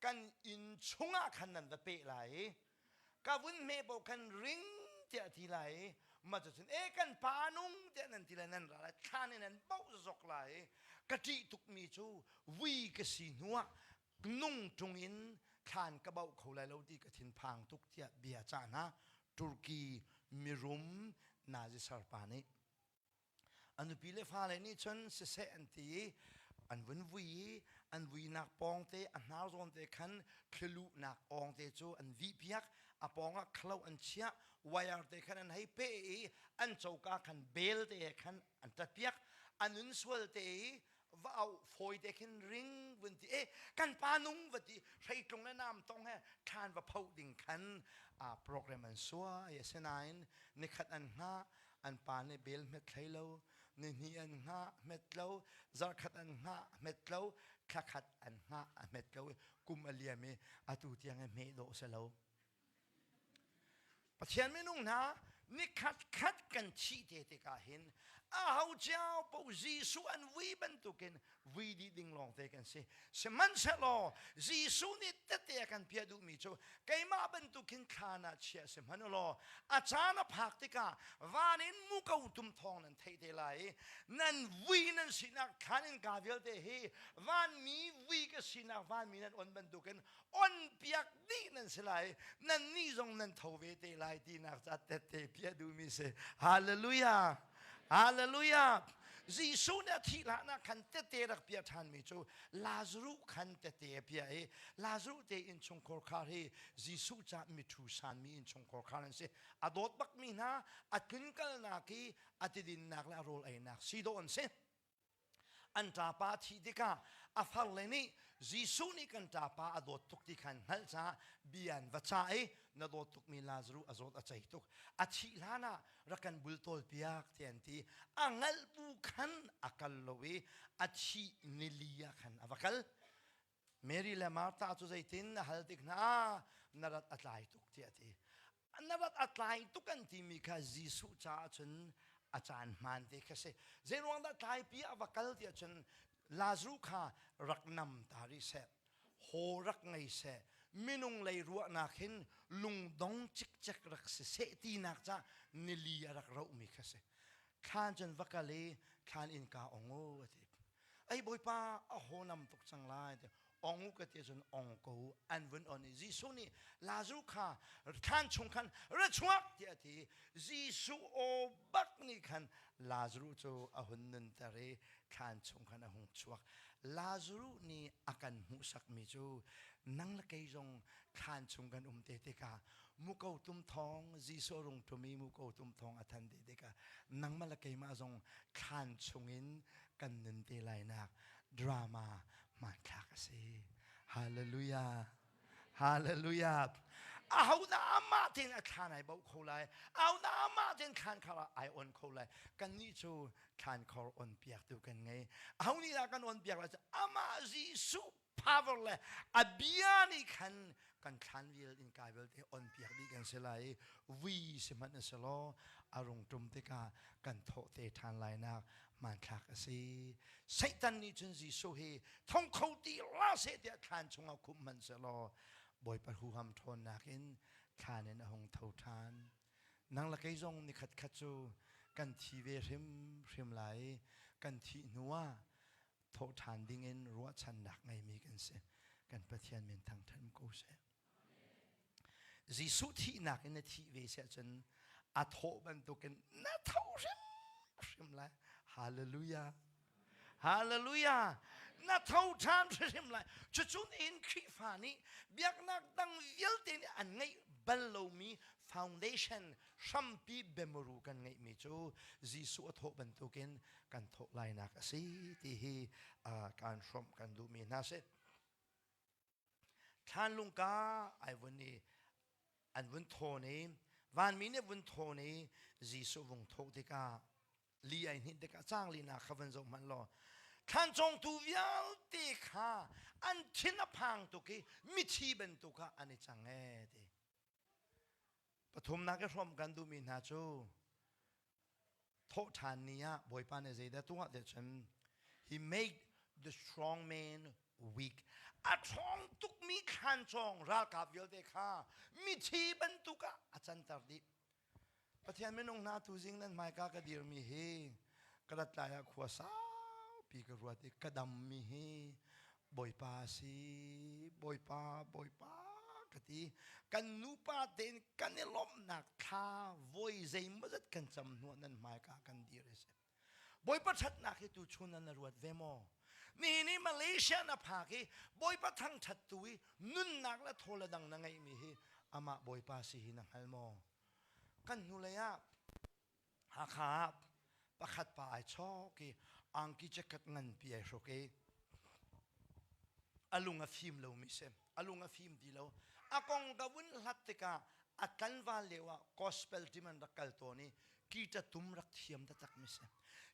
kan inn chungah khan nan va peh lai i ka vun hme paoh khan ring tiah ti lai i mah cucun e kan pa nung tiah nan ti lai nan ra lai thlan in nan boh zok lai i ka ṭih tukmi cu vui ka si hnuah nung ṭung in thlan ka bauh kho lai lo ti ka thinphang tuk tiah bia cah hna Turkey mirum Nazi sarpa nih A nupi le fale nih cun siseh an ti i an vun vui i an vuinak pawngte a hnar zawn te khan thliluhnak awngte cu an vihpiak a pawngah khalo an chiah wire te khan an hei peh i an coka khan bel te he khan an ṭatpiak a nun sual te i va auh fawi te khin ring vun ti e kan pa nung va ti hreitlung le nam tong he thlan va pho ding khan program an suai asinain nikhat an hngah an pa nih bel hmet hlei lo nihnih an hngah hmet lo zarkhat an hngah hmet lo thlakhat an hngah a hmet lo kum a liam i atu tiang i hmeh dawh si lo Pathian minung hna nikhat khat kan thih te tikah hin aho cio paoh Jesuh an vui bantukin vui dih ding lawngte kan si. Sihmanhsehlaw Jesuh nih tette a kan piah duhmi cu keimah bantukin thlan ah chiah si hmanh ulaw a caan a phak tikah van in muko tum thawng nan theih te lai i nan vui nan sinak thlan in ka vialte hi vanmi vui ka sinak vanmi nan on bantukin on piak dih nan si lai nan nih zong nan tho ve te lai tinak ca tette piah duhmi si hallelujah hallelujah Jesuh nih a thih hlanah khan tette rak piah ṭhanmi cu Lazaruh khan tette a piah i Lazaruh te innchungkhar khar hi Jesuh ca mithu sanmi innchungkhar khar an si a dawt bakmi hna a tlunkalnak i a tidinnak le a rawl einak si dawh an si An ṭapa a thih tikah a farle nih Jesuh nih kan ṭapa a dawt tuk ti kha an hngalh caah bia an va cah i na dawt tukmi Lazaruh a zawt a cei tuk. A thih hlanah rak kan bultawl piak tiah an ti. A hngalh bu khan a kal lo i a thih nili ah khan a va kal. Mary le Martha cu zeitin a hal tik hna na rat a tlai tuk tiah a ti. Na rat a tlai tuk an timi kha Jesuh caah cun a caan hmaan te kha si. Zei ruang dah tlaipi a va kal tiah cun Lazaruh kha rak nam ta rih seh, haw rak ngei seh, minung lei ruahnak hin lungdong cikcek rak si seh tinak ca nili a rak rohmi kha si. Thlan cun va kal i thlan innka ong u a ti. Ei Bawipa a haw nam tuk cang lai ti ong u ka ti cun ong ko an vun on i Jesuh nih Lazaruh kha thlan chung khan ra chuak tiah a ti Jesuh aw bak nih khan Lazaruh cu a hun nunter i thlan chung khan a hung chuak Lazaruh nih a kan hmuhsakmi cu nang le kei zong thlan chung kan um te tikah muko tum thawng Jesuh rung tum i muko tum thawng a than te tikah nangmah le keimah zong thlan chungin kan nun te lainak drama hmanthlak a si. Hallelujah. Hallelujah. Ahodah amah tein a thlan ai bauh kho lai. Ahodah amah tein thlan khar ah ai on kho lai. Kannih cu thlan khor on piaktu kan ngei. Aho nih dah kan on piak lai cu amah Jesuh power le a bia nih khan kan thlan vial in kai vialte on piak dih kan si lai i vui si hmanh a si law a rung ṭum tikah kan thawh te ṭhan lai nak hmanthlak a si. Satan nih cun Jesuh hi thong kho ti hlah seh tiah thlan chungah khumh hmanh seh law. Bawipa huham ṭhawnnak in thlan in a hung tho ṭhan. Nang le kei zong nikhat khat cu kan thi ve hrimhrim lai i kan thih hnu ah thawh ṭhan dingin ruahchannak ngeimi kan si. Kan Pathian min thangṭhat ko seh. Jesuh thihnak in na thih ve si ahcun a thawh bantukin na tho hrimhrim lai. Hallelujah. Hallelujah. Na tho ṭhan hrimhrim lai. Cucu nihin Khrihfa nih biaknak dang vialte nih an ngeih bal lomi foundation hrampi biamuru kan ngeihmi cu Jesuh a thawh bantukin kan thawh lainak a si ti hi kaan hrawmh kan duhmi hna si. Thlan lungka ai vun i an vun thawn i vanmi nih vun thawn i Jesuh vung thawh tikah li ai hninh tikah cang linak kha van zoh hmanh law thlan cawngtu vialte kha an thin a phang tuk i mithi bantuk ah an i cang ee ti. Pathumnak i hrawmh kan duhmi hna cu thawhṭhan ni ah Bawipa nih zeidah tuah ti cun he made the strong man weak. A ṭhawng tukmi thlan-cawng ralkap vialte kha mithi bantuk ah a canter dih. Pathian minung hna tuzing nan hmaika ka dirmi hi ka rat lai ah khua saupi ka ruat i ka dammi hi Bawipa a si, Bawipa, Bawipa ka ti. Kan nupa tein kan i lawmhnak thla voi zeimawzat kan cam hnuah nan hmaika kan dir a si. Bawipa ṭhatnak hi tuchun ah na ruat ve maw? Nihin i Malaysia na phak i Bawipa thangṭhat tu i nunnak le thaw le dang na ngeihmi hi amah Bawipa si hi na hngal maw? Kan hnulei ah Hakha ah pakhat pa ai chawk i angki jacket nganpi ai hruk i a lung a fim lomi si. A lung a fim ti lo. A kong ka vun hlat tikah a tlanval lio ah gospel team an rak kal tawn i guitar tum rak thiam taktak mi si.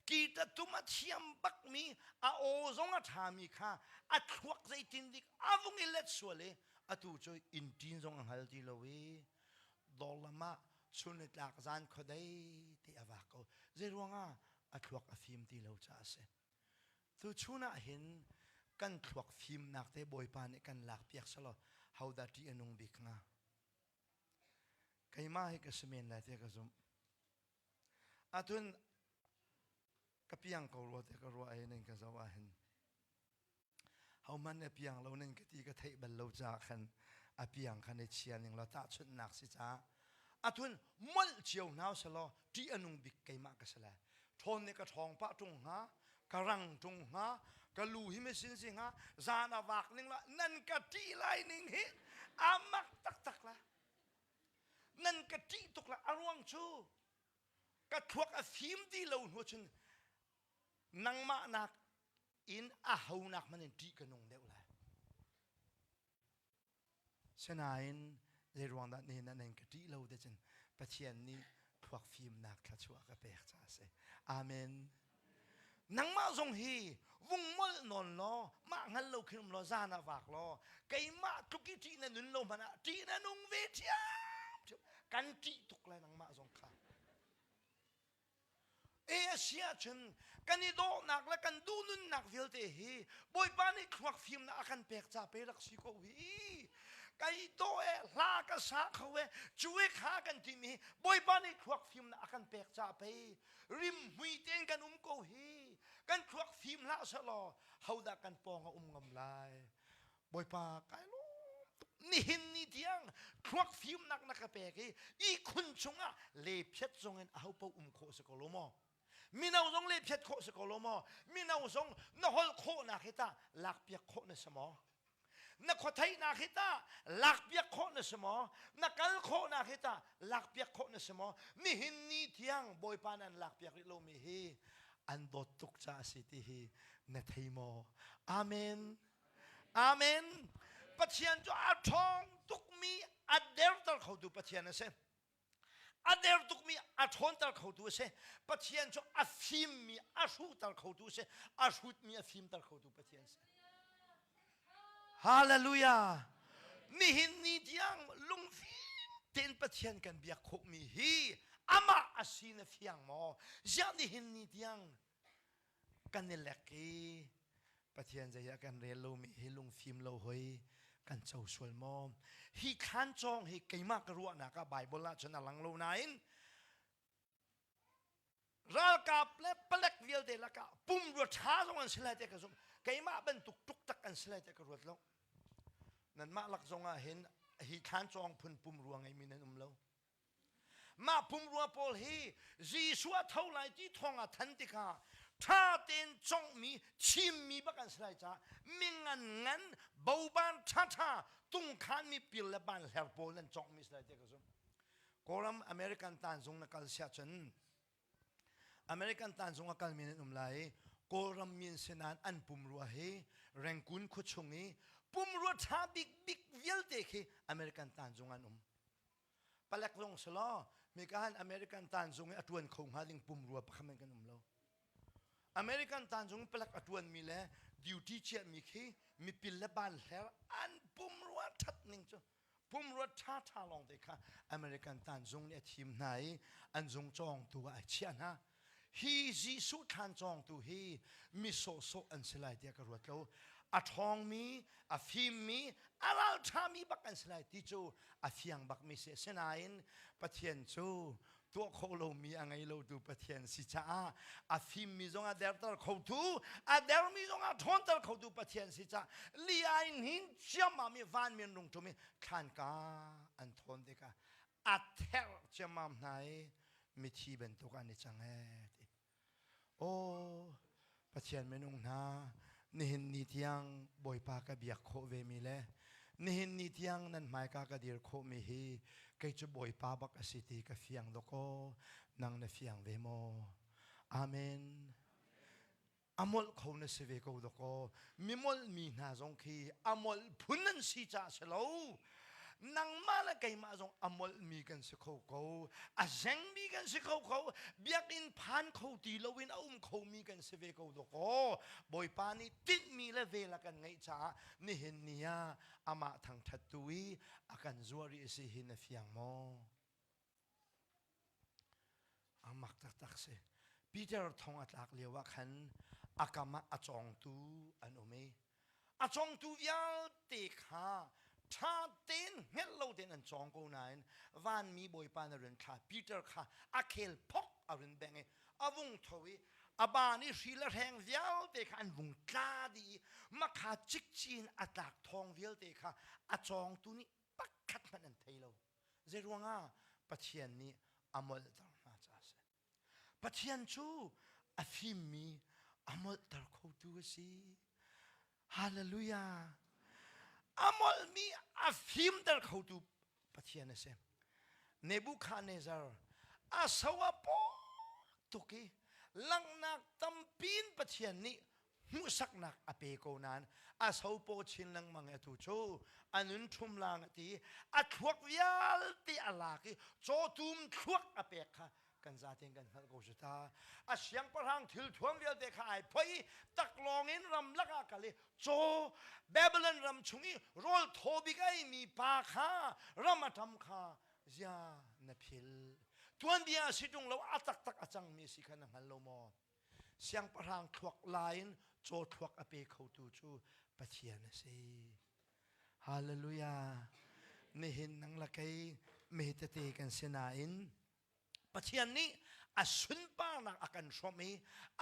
Guitar tum a thiam bakmi a aw zong a ṭhami kha a thluak zeitin dik a vung i let sual i atu cu inn ṭin zong a hngal ti lo i dawr lam ah chun le tlak zan khuadei te a vak ko. Zeiruangah a thluak a fim ti lo caah a si. Tuchun ah hin kan thluak fimnak te Bawipa nih kan lak piak selaw hodah ṭih a nung bik hnga? Keimah hi ka si men lai tiah ka zumh. Atun ka piang ko rua tiah ka ruah i nan ka zoh ahhin Hohmanh a piang lo nan ka ti ka theih bal lo caah khan a piang khan i chia ning law tahchunhnak si caah athun molh cio hna selaw ṭih a nung bik keimah ka si lai. Ṭhawn nih ka ṭhawng pah ṭung hnga, ka rang ṭung hnga, ka lu hi mesin si hnga, zan a vak ning la nan ka ṭih lai ning hi a mak taktak la. Nan ka ṭih tuk la a ruang cu ka thluak a fim ti lo hnu cun nangmah nak in a honak hmanh in ṭih ka nung deuh lai. Sinain zeiruang dah nihin ah nan ka ṭih lo te cun Pathian nih thluak fimnak thluachuah ka pek caah a si. Amen. Nangmah zong hi vung molh nawn law mah hngal lo khin um law zan ah vak law keimah tluk i ṭih na nun lo hmanh ah ṭih na nung ve ṭhiamṭhiam. Kan ṭih tuk lai nangmah zong kha. E a si ahcun kan i dawhnak le kan duhnunnak vialte hi Bawipa nih thluak fimnak a kan pek ca pe rak si ko hi. Kai dawh e hla ka sa kho e cu e kha kan timi hi Bawipa nih thluak fimnak a kan pek ca pei rimhmui tein kan um ko hi. Kan thluak fim hlah selaw hodah kan pawng a um ngam lai. Bawipa kai lawm tuk nihin ni tiang thluak fimnak na ka pek i ihkhun chungah lephiat zong in aho paoh um khawh si ko lo maw mino zong lephiat khawh si ko lo maw mino zong na holh khawhnak hi tah lakpiak khawh na si maw na khuatheihnak hi tah lakpiak khawh na si maw na kal khawhnak hi tah lakpiak khawh na si maw nihin ni tiang Bawipa nan lakpiak rih lomi hi an dawt tuk caah a si ti hi na thei maw amen Amen. Pathian cu a ṭhawng tukmi a derter khotu Pathian a si. A der tukmi a ṭhawnter khotu a si. Pathian cu a fimmi a hruhter khotu a si. A hrutmi a fimter khotu Pathian a si. Hallelujah. Nihin ni tiang lungfim tein Pathian kan biak khawhmi hi amah a si na fiang maw? Ziah nihin ni tiang kan i lek i Pathian zei ah kan rel lomi hi lungfim lo hoi. Kan co sual maw? Hi thlan cawng hi keimah ka ruahnak ah Bible ah cun a lang lo nain ralkap le palek vialte lakah pumrua ṭha zong an si lai tiah ka zumh. Keimah bantuk tuktak an si lai tiah ka ruat lo. Nanmah lak zong ah hin hi thlan cawng phun pumrua ngeimi nan um lo. Mah pumrua pawl hi Jesuh a tho lai ti thawng a than tikah ṭha tein conghmi, thimmi bak an si lai caah mingan ngan boban ṭhaṭha tungkhanmi pil le ban hler pawl nan conghmi si lai tiah ka zumh. Kawlram American tanzung na kal siah cun American tanzung a kalmi nan um lai i Kawlram mi an si nain an pumrua hi Rangoon khuachung i pumrua ṭha bikbik vialte khi American tanzung an um. Palek zong si law mika han American tanzung i a ṭuan kho hnga ding pumrua pakhat men kan um lo. American tanzung palek a ṭuanmi le duty chiahmi khi mipil le ban hler an pumrua ṭhat ning cu pumrua ṭhaṭha lawngte kha American tanzung nih a thim hna i an zung cawngtu ah a chiah hna. Hi Jesuh thlan cawngtu hi mi sawhsawh an si lai tiah ka ruat lo. A ṭhawngmi, a fimmi, a ralṭhami bak an si lai ti cu a fiang bakmi si. Asinain Pathian cu tuah kho lomi a ngei lotu Pathian si caah a fimmi zong a derter khotu, a dermi zong a ṭhawnter khotu Pathian si caah li ai hnin ciammam i vanmi an rung ṭum i thlanka an thawn tikah a therh ciammam hna i mithi bantuk an i cang ee ti. Aw Pathian minung hna nihin ni tiang Bawipa ka biak khawh ve mi le nihin ni tiang nan hmaika ka dir khawh mi hi kei cu Bawipa bak a si ti ka fiang dawkaw nang na fiang ve maw? Amen. A molh kho na si ve ko dawkaw mi molh mi hna zong khi a molh phun an si caah si lo nangmah le keimah zong a molh mi kan si kho ko a zengmi kan si kho ko biakinn phan kho ti loin a um kho mi kan si ve ko dawkaw bawipa nih tinhmi le vel a kan ngeih caah nihin ni ah amah thangthat tu i a kan zuah rih si hi na fiang maw A mak taktak si. Peter thong a tlak lio ah khan a kam ah a cawngtu an um i a cawngtu vialte kha ṭha tein hngelh lo tein an cawng ko nain vanmi bawipa na run thla Peter kha a khel phok a run bengh i a vung tho i a ban i hri le hreng vialte kha an vung tla dih i makha cikcin a tlak thawng vialte kha a cawngtu nih pakhat hmanh an thei lo. Zeiruangah Pathian nih a molhter hna caah a si. Pathian cu a fimmi a molhter khotu a si. Hallelujah. A molhmi a fimter khotu Pathian a si. Nebuchadnezzar a so a paw tuk i langhnak tampin Pathian nih hmuhsaknak a pe ko nain a sopaw chin lengmang i atu cu a nun ṭhum lang a ti a thluak vialte a lak i cawtum thluak a pek kha kan zaten kan hngalh ko su ta a siangpahrang thil thuam vialte kha ai phoi i taklawng in ramlak ah kal i caw Babylon ram chung i rawl thaw bik ei mi pa kha ram a ṭam kha zia na phil tuanbia a si ṭung lo a taktak a cangmi si kha na hngal lo maw Siangpahrang thluak la in caw thluak a pe khotu cu Pathian a si. Hallelujah. Nihin nang la kei me tete kan si nain Pathian nih a sunparnak a kan hrawmh i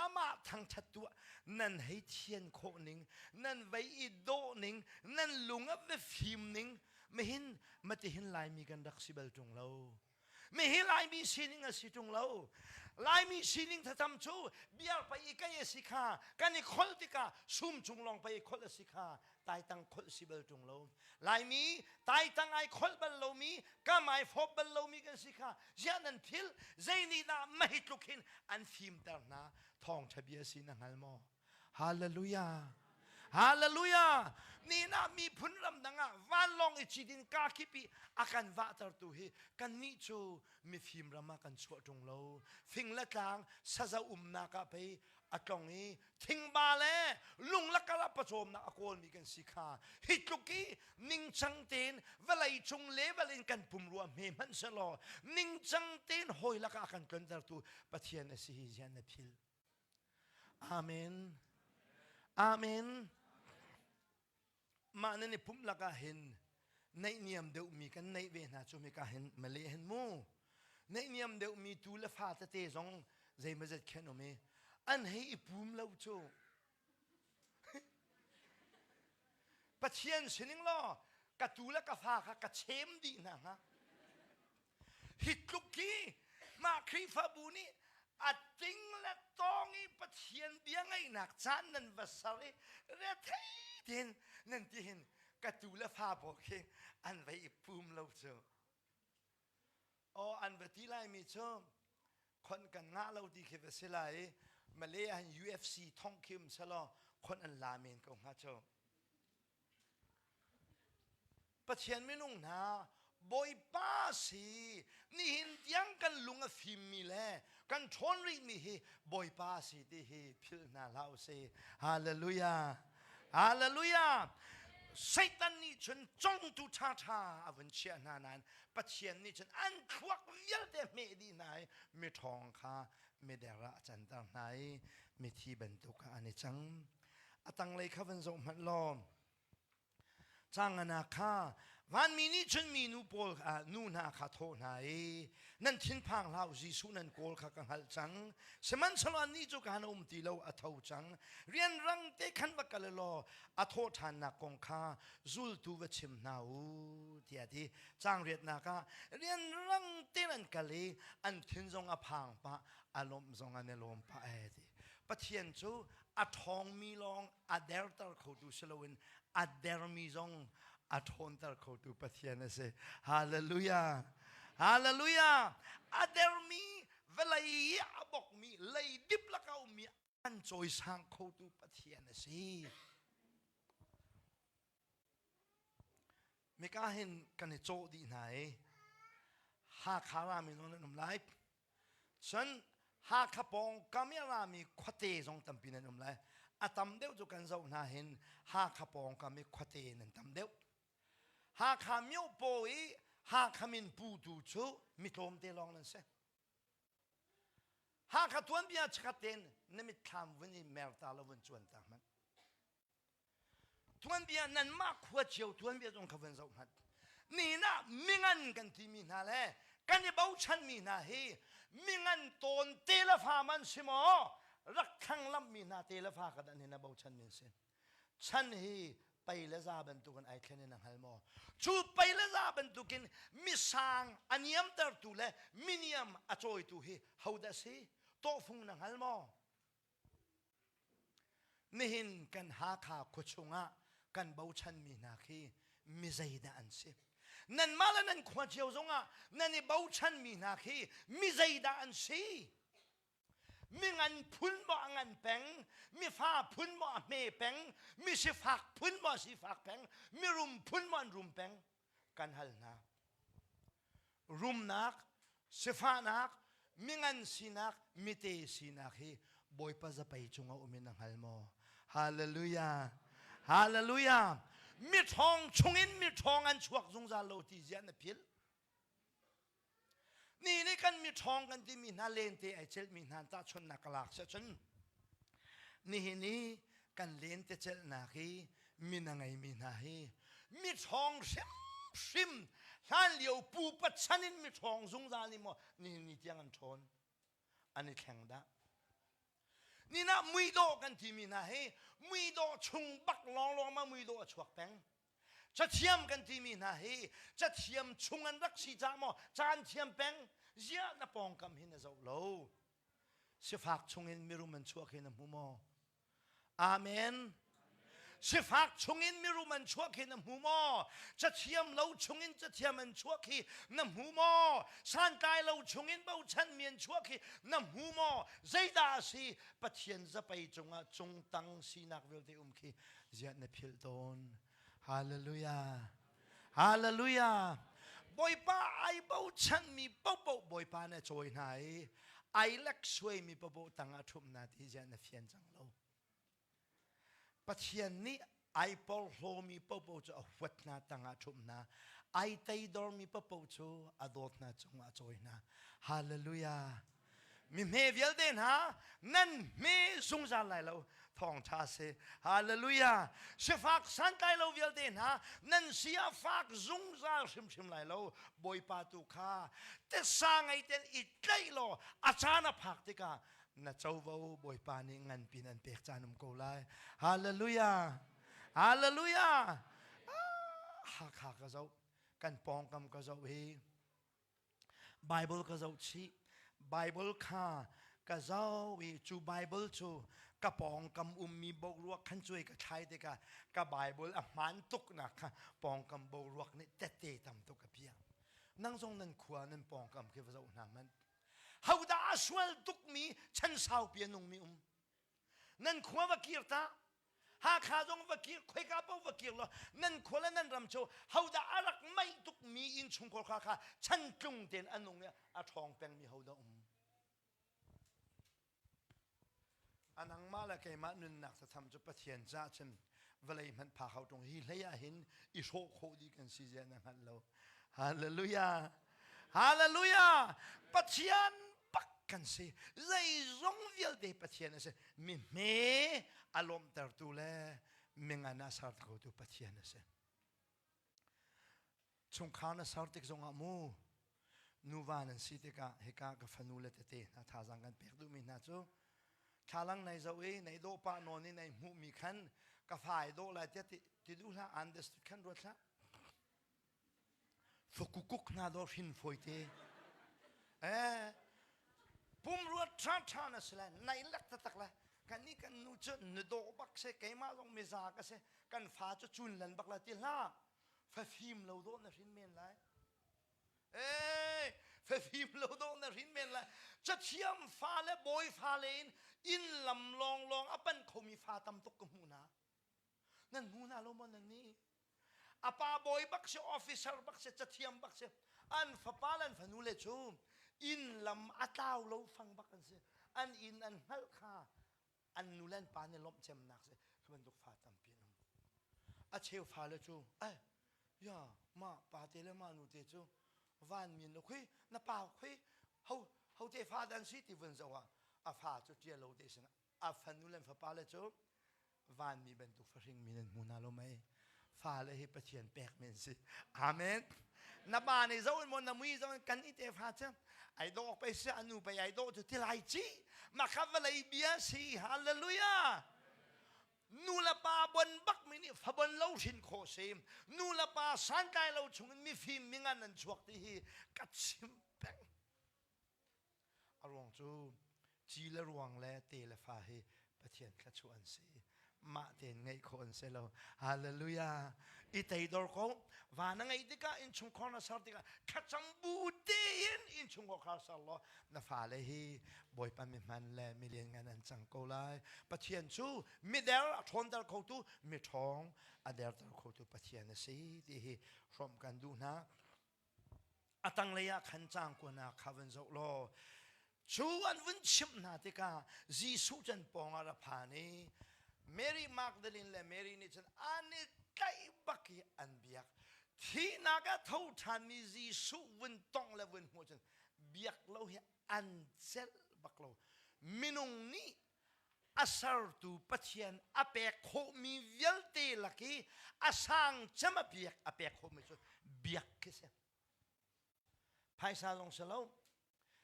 amah thangṭhat tu nan hei thian khawh ning nan vei i dawh ning nan lung a va fim ning mihin matihin Laimi kan rak si bal ṭung lo Mihi Laimi sining a si ṭung lo. Laimi sining thatam cu biar pei i kei a si kha kan i kholh tikah sum cung lawng pei i kholh a si kha taitang kholh si bal ṭung lo. Laimi taitang ai kholh bal lomi kam ai fawp bal lomi kan si kha ziah nan phil zei nih dah mahi tluk hin an fimter hna thawngṭha bia si na hngal maw? Hallelujah. Hallelujah. Ni na miphun ram dang ah vanlawng i cit in ka kip i a kan vahtertu hi kannih cu mifim ram ah kan chuah ṭung lo. Fing le tlang saza umnak ah pei a tlong i thingba le lung lakar ah pawcawmnak a kawlmi kan si kha hi tluk i ningcang tein vawlei cung level in kan pumrua hme hmanh selaw ningcang tein hawi lakah a kan tlontertu Pathian a si hi zian na phil. Amen. Amen. Mah nan i pumh lakah hin naihniam deuhmi kan neih ve hna cu hika hin male hin mu. Naihniam deuhmi tu le fa tete zong zeimazet khen um i an hei i pum lo cu. Pathian sining law ka tu le ka fa kha ka chem dih hna hnga. Hi tluk hi mah Khrihfabu nih a ting le tawng i Pathian bia ngaihnak caan nan va ser i rethei tein nan ti hin ka tu le fa pawl khi an va i pum lo cu. Aw an va ti laimi cu khon kan ngah lo ti khi va si lai i Malay ah hin UFC thong khi um selaw khon an la men ko hnga cu. Pathian minung hna Bawipa si nihin tiang kan lung a fimmi le kan ṭhawn rihmi hi Bawipa si ti hi philh hna hlah usih. Hallelujah. Hallelujah. Satan nih cun congtu ṭhaṭha a vun chiah hna nain Pathian nih cun an thluak vialte hmeh dih hna i miṭhawng kha mider ah a canter hna i mithi bantuk ah an i cang. A tanglei kha van zoh hmanh law Cangana kha vanmi nih cun minu pawl nu hna kha thawh hna i nan thinphang hlah u Jesuh nan kawl kha ka hngalh cang sihmanhsehlaw annih cu ka han um ti lo a tho cang rianrang te khan va kal law a thawh ṭhannak kong kha zultu va chim hna u tiah a ti caang riatnak ah rianrang tein an kal i an thin zong a phang pah a lawmh zong an i lawm pah ee ti Pathian cu a ṭhawngmi lawng a derter khotu si loin a dermi zong a ṭhawnter khotu Pathian a si. Hallelujah! Hallelujah! A dermi vawlei i a bokmi leidip lak a ummi an cawisang khotu Pathian a si. Mika hin kan i cawh dih hna i Hakha rami zong nan um lai. Cun Hakha pawngkam i a rami khuate zong tampi nan um lai. A tam deuh cu kan zoh hna hin Hakha pawngkam i khuate nan tam deuh. Hakha myopaw i Hakha min putu cu mi tlawmte lawng nan si. Hakha tuanbia chikkhat tein na mitthlam vun i merta lo vun cuan ta hmanh. Tuanbia nanmah khua cio tuanbia zong kha van zoh hmanh. Nihin ah mingan kan timi hna le kan i bochanmi hna hi mingan tawn te le fa man si maw rak thlanglammi hna te le fa kha dan hin a bochanmi an si. Chan hi pei le za bantukin ai thlen in a hngal maw? Cu pei le za bantukin misang a niamtertu le miniam a cawitu hi hodah si? Tawhfung na hngal maw? Nihin kan Hakha khuachung ah kan bochanmi hna khi mi zeidah an si? Nanmah le nan khua cio zongah nan i bochanmi hna khi mi zeidah an si? Mi ngan phun maw a ngan peng, mi fa phun maw a hme peng, mi sifak phun maw a sifak peng, mi rum phun maw an rum peng? Kan hal hna. Rumnak, sifahnak, mingan sinak, mite sinak hi Bawipa zapei cungah um in a hngal maw? Hallelujah! Hallelujah! Miṭhawng chungin miṭhawng an chuak zungzal lo ti zia na philh. Ni nih kan miṭhawng kan timi hna lente ai celhmi hna tahchunhnak ka lak siahcun nihin i kan lente celhnak hi min a ngeimi hna hi miṭhawng hrimhrim hlanlio pupa chan in miṭhawng zungzal nih maw nihin ni tiang an ṭhawn an i thleng dah Nina muidawh kan timi hna hi muidawh chung bak lawnglawng ma muidawh a chuak peng Cathiam kan timi hna hi cathiam chung an rak si caah maw caan thiam peng ziah na pawngkam hi na zoh lo sifak chungin mirum an chuak hi na hmu maw Amen Sifak chungin mirum an chuak hi na hmu maw? Cathiam lo chungin cathiam an chuak hi na hmu maw? Santlai lo chungin bochanmi an chuak hi na hmu maw? Zeidah a si? Pathian zapei cungah cungtang sinak vialte um khi ziah na philh tawn hallelujah hallelujah bawipa ai bochanmi popo bawipa na cawi hna i ai lek suaimi popo tangah ṭhumh na ti ziah na fian cang lo Pathian nih ai porhlawmi popo cu a huat hna tangah ṭhumh hna ai teidormi popo cu a dawt hna cungah a cawi hna hallelujah mi hme vialte hna nan hme zungzal lai lo. Thawngṭha si. Hallelujah. Sifak santlai lo vialte hna nan si a fak zungzal hrimhrim lai lo. Bawipa tu kha tisa ngei ten i tlaih law a caan a phak tikah na covo Bawipa nih nganpi nan pek caan um ko lai. Hallelujah. Hallelujah. Ah, Hakha ka zoh, kan pawngkam ka zoh hi Bible ka zoh chih. Bible kha ka zoh i cu Bible cu ka pawngkam ummi boruak khan cuai ka thlai tikah ka Bible a hmaan tuknak kha pawngkam boruak nih tette tam tuk a piah. Nang zong nan khua nan pawngkam khi va zoh hna hmanh. Hodah a sual tukmi chan saupi a nungmi um? Nan khua va kir ta. Hakha zong va kir, khoika paoh va kir law nan khua le nan ram cu hodah a rak meih tukmi innchungkhar kha kha chantlung tein a nung i a ṭhawng pengmi hodah um? A nangmah le keimah nunnak thatham cu Pathian caah cun vawlei hmanh phak hau ṭung hi hlei ah hin i hrawh khawh dih kan si zia na hngalh lo. Hallelujah! Hallelujah! Pathian bak kan si. Zeizong vialte Pathian a si. Mi hme a lawmhtertu le mingan a ser khotu Pathian a si. Chungkhar na ser tik zongah mu nuva nan si tikah hika ka fanu le tete hna thazaang kan pek duhmi hna cu thlalang nei zoh i nei dawh pah nawn i nei hmuhmi khan ka fa ai dawh lai tiah ti duh hlah understood khan ruat hlah Fakukuk hna dawh hrin fawite. Eh, pumrua ṭha ṭha na si lai, nai lek taktak lai. Kan nih kan nu cu nu dawh bak si, keimah zong miza ka si, kan fa cu cun lan bak lai ti hlah. Fafim lo dawh na hrin men lai. Eh, fafim lo dawh na hrin men lai. Cathiam fa le bawi fa le in inn lam lawnglawng a pan khomi fa tam tuk ka hmu hna. Nan hmu hna lo maw nan nih? A pa bawi bak si, officer bak si, cathiam bak si. An fapa le an fanu le cu inn lam a tlau lo fang bak an si. An inn an hngalh kha an nu le an pa nih lawmh cemnak si. Khi bantuk fa tampi an um. A cheu fale cu, ai, ya, ma pa te le ma nu te cu van min lo khui, na pa khui, ho ho te fa dan si ti vun zoh ah a fa cu ṭia lo te sin a fanu le fapa le cu vanmi bantuk fahring mi nan hmu hna lo mei fale hi Pathian pek men si amen na pa nih zo in maw na mui zo in kan i te fa cu ai dawh pei si anu pei ai dawh cu ti lai ci makha vawlei bia si hallelujah nu le pa bon bak mi nih fa bon lo hrin khawh si nu le pa santlai lo chung in mifim mingan an chuak ti hi ka chim peng A ruang cu ci le ruang le te le fa hi Pathian thluachuah an si. Mah tein ngeih khawh an si lo. Hallelujah. I teidor ko. Va na ngeih tikah innchungkhar na ser tikah thlacam bu tein innchungkhar kha ser law na fale hi Bawipa mihman le milianngan an cang ko lai. Pathian cu mider a ṭhawnter khotu, miṭhawng a derter khotu Pathian a si ti hi hrawmh kan duh hna. A tanglei ah khan caang kuanak kha van zoh law cu an vun chimh hna tikah Jesuh cu an pawng ah ra phan i Mary Magdalene le Mary nih cun an i tlaih bak i an biak. Thihnak ah tho ṭhanmi Jesuh vun tongh le vun hmuh cun biak lo hi an celh bak lo. Minung nih a sertu Pathian a pek khawhmi vialte lak i a sang cem a biak a pek khawhmi cu biak khi si. Phaisa zong si lo.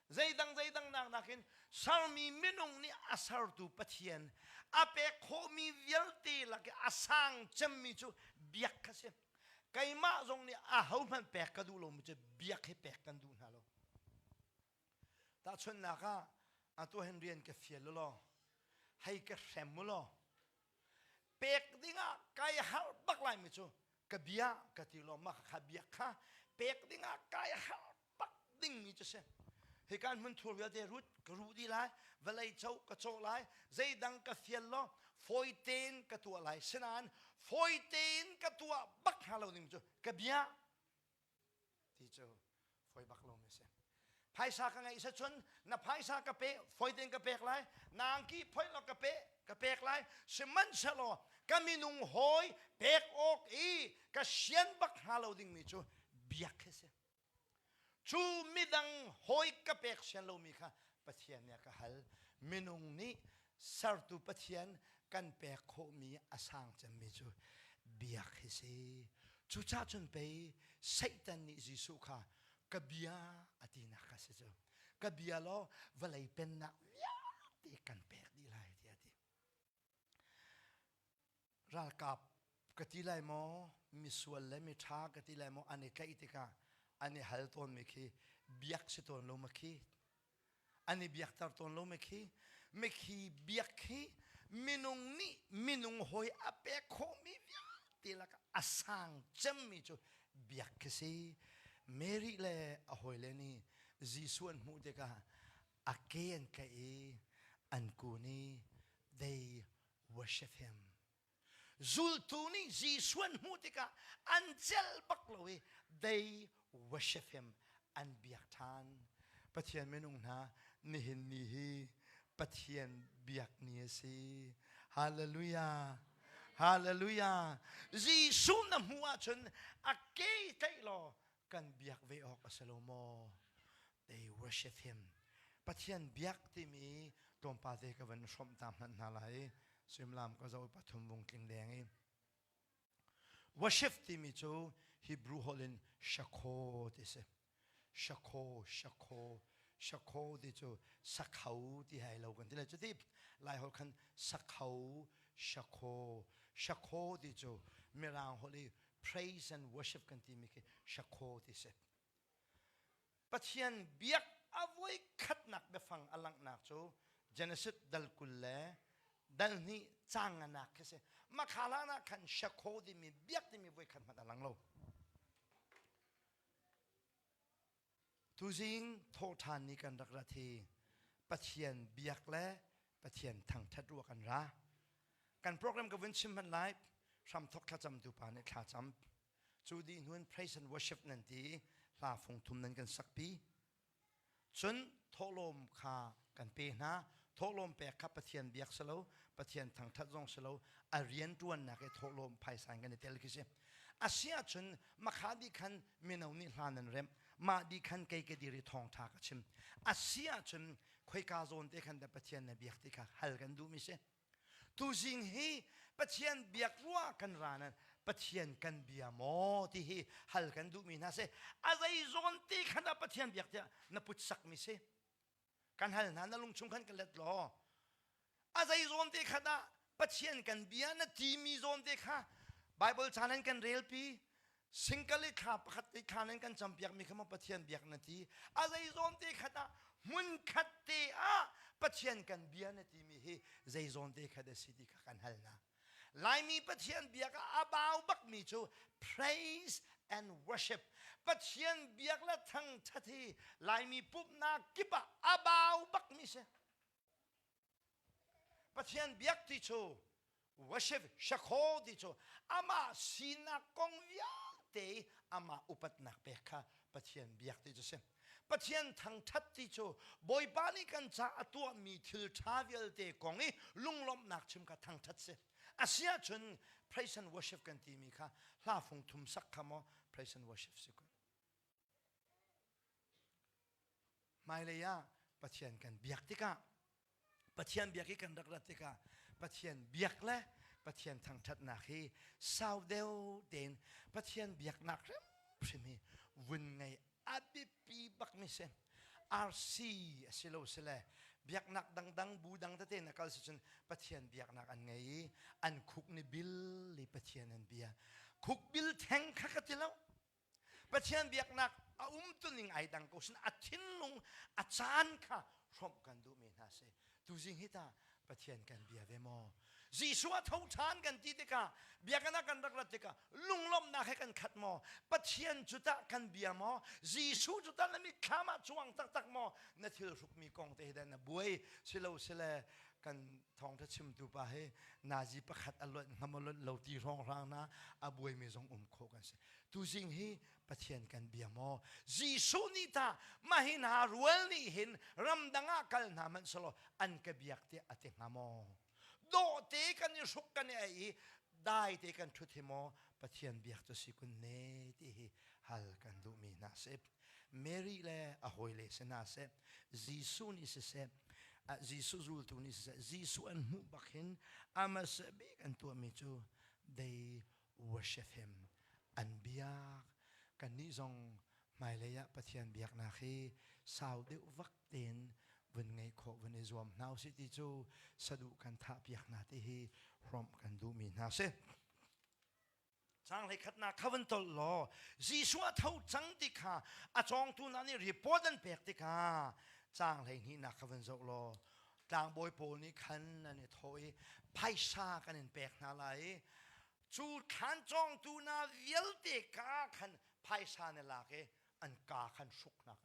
Zeidang zeidang nak nakin sermi minung nih a sertu Pathian a pek khawhmi vialte lak i a sang cemmi cu biak kha si. Keimah zong nih ahohmanh pek ka duh lomi cu biak hi pek kan duh hna lo. Tahchunhnak ah, atu hin rian ka fial u law, hei ka hrem u law, pek dingah kai harh bak laimi cu ka bia ka ti law mah kha biak kha pek dingah kai harh bak dingmi cu si. Hi kan hmun thur vialte rut ka ruh dih lai, vawlei co ka cawh lai, zeidang ka fial law fawi tein ka tuah lai. Sinain fawi tein ka tuah bak hnga lo ding cu ka bia ti cu fawi bak lomi a si. Phaisa ka ngeih cun na phaisa ka pe fawi tein ka pek lai, na angki phoih law ka pe ka pek lai. Sihmanhsehlaw ka minung hawi pek awk i ka sian bak hnga lo dingmi cu biak hi si. Cu midang hawi ka pek sian lomi kha Pathian nih a ka hal. Minung nih sertu Pathian. Kan pek khawhmi a sang cemmi cu biak hi si. Cucaah cun pei Satan nih Jesuh kha ka bia a tinak kha si cu. Ka bia law vawlei pennak vialte kan pek dih lai tiah a ti. Ralkap ka ti lai maw, misual le miṭha ka ti lai maw an i tlaih tikah an i hal tawnmi khi biak si tawn lo ma khi? An i biakter tawn lo ma khi? Mikhi biak hi minung nih minung hawi a pek khawhmi vialte lakah a sang cemmi cu biak khi si. Mary le a hawile nih Jesuh an hmuh tikah a ke an tlaih i an kun i they worship him. Zultu nih Jesuh an hmuh tikah an celh bak lo i they worship him an biak ṭhan. Pathian minung hna nihin ni hi Pathian biak ni a si. Hallelujah. Hallelujah. Jesuh na hmuh ahcun a ke tlaih law kan biak ve awk a si lo maw? They worship him. Pathian biak timi tlawmpal te ka van hrawmh ta hmanh hna lai. Suimilam ka zoh pathum vung tling deng i worship timi cu Hebrew holh in shakho ti si. Shakho, shakho, shakho ti cu sakhau ti hai lo kan ti lai. Cuti Lai holh khan sakhau, shakho, shakho ti cu Mirang holh i praise and worship kan timi khi shakho ti si. Pathian biak a voi khatnak biafang a langhnak cu Genesis dal 20 le dal hnih caang nganak khi si. Makhala ah khan shakho timi biak timi voi khat hmanh a lang lo. Tuzing thawhṭhan ni kan rak rat hi Pathian biak le Pathian thangṭhat ruah kan ra. Kan program ka vun chim hmanh lai hramthok thlacamtu pa nih thlacam. Cu dih hnu in praise and worship nan ti i hla fung thum nan kan sakpi. Cun thawhlawm kha kan pe hna. Thawhlawm pek kha Pathian biak si lo, Pathian thangṭhat zong si lo, a rianṭuannak i thawhlawm phaisa in kan i tel khi si. A si ahcun makha dih khan mino nih hla nan remh, mah dih khan kei ka dir i thawngṭha ka chim. A si ahcun khoika zawn te khan dah Pathian na biak ti kha hal kan duhmi si. Tuzing hi Pathian biak ruah kan ra nan Pathian kan bia maw ti hi hal kan duhmi hna si. A zei zawn ti khan ah Pathian biak tiah na put sakmi si. Kan hal hna na lungchung khan ka let law. A zei zawn te khat ah Pathian kan bia na timi zawn te kha Bible caan an kan relpi Singkal i thla pakhat i thla nan kan campiakmi kha maw Pathian biak na ti? A zei zawn te khat ah hmun khat te ah Pathian kan bia na timi hi zei zawn te khat a si ti kha kan hal hna. Laimi Pathian biak ah a bau bakmi cu praise and worship. Pathian biak le thangthat hi Laimi pumhnak kip ah a bau bakmi si. Pathian biak ti cu worship shakho ti cu amah sinak kong vialte amah upatnak pek kha Pathian biak ti cu si. Pathian thangthat ti cu Bawipa nih kan ca a tuahmi thil ṭha vialte kong i lunglawmhnak chim kha thangthat si. Asiahcun praise and worship kan timi kha hla fung thum sak kha maw praise and worship si kun. Hmailei ah Pathian kan biak tikah Pathian biak i kan rak rat tikah Pathian biak le Pathian thangṭhatnak hi sau deuh tein Pathian biaknak hrimhrim hi vun ngei a biapi bakmi si. RC a si lo sile biaknak dangdang bu dang tete na kal si cun Pathian biaknak an ngei i an khuk ni bil i Pathian an bia. Khuk bil theng kha ka ti lo. Pathian biaknak a umtuning ai dang ko sin a thinlung a caan kha hrawmh kan duhmi hna si. Tuzing hi ta Pathian kan bia ve maw? Jesuh a tho ṭhan kan ti tikah biakinn ah kan rak rat tikah lunglawmhnak he kan khat maw? Pathian cu tah kan bia maw? Jesuh cu tah na mitthlam ah cuang taktak maw? Na thil hrukmi kong te hi dah na buai silo sile kan thawngṭha chimtu pa hi nazi pakhat a lonh hnga maw lonh lo ti hrawnghrang na a buaimi zong um khawh kan si. Tuzing hi Pathian kan bia maw? Jesuh nih tah mah hi hna rual nih hin ramdang ah kal hna hmanh selaw an ka biak tiah a ti hnga maw? Dawhte kan i hruk kan i ei i dai te kan ṭhut hi maw Pathian biak cu si kun ne ti hi hal kan duhmi hna si. Mary le a hawile si hna seh, Jesuh nih siseh, Jesuh zultu nih siseh Jesuh an hmuh bak hin amah bik an tuahmi cu they worship him an biak. Kannih zong hmailei ah Pathian biaknak hi sau deuh vak tein vun ngeih khawh vun i zuam hna usih ti cu saduh kan thah piak hna ti hi hrawmh kan duhmi hna si. Caang hleikhatnak kha van tolh law Jesuh a tho cang ti kha a cawngtu hna nih report an pek tikah caang hleihnihnak kha van zoh law tlangbawi pawl nih khan an i thawh i phaisa kan in pek hna lai i cu thlan cawngtu hna vialte ka khan phaisa na lak i an ka khan hruk hna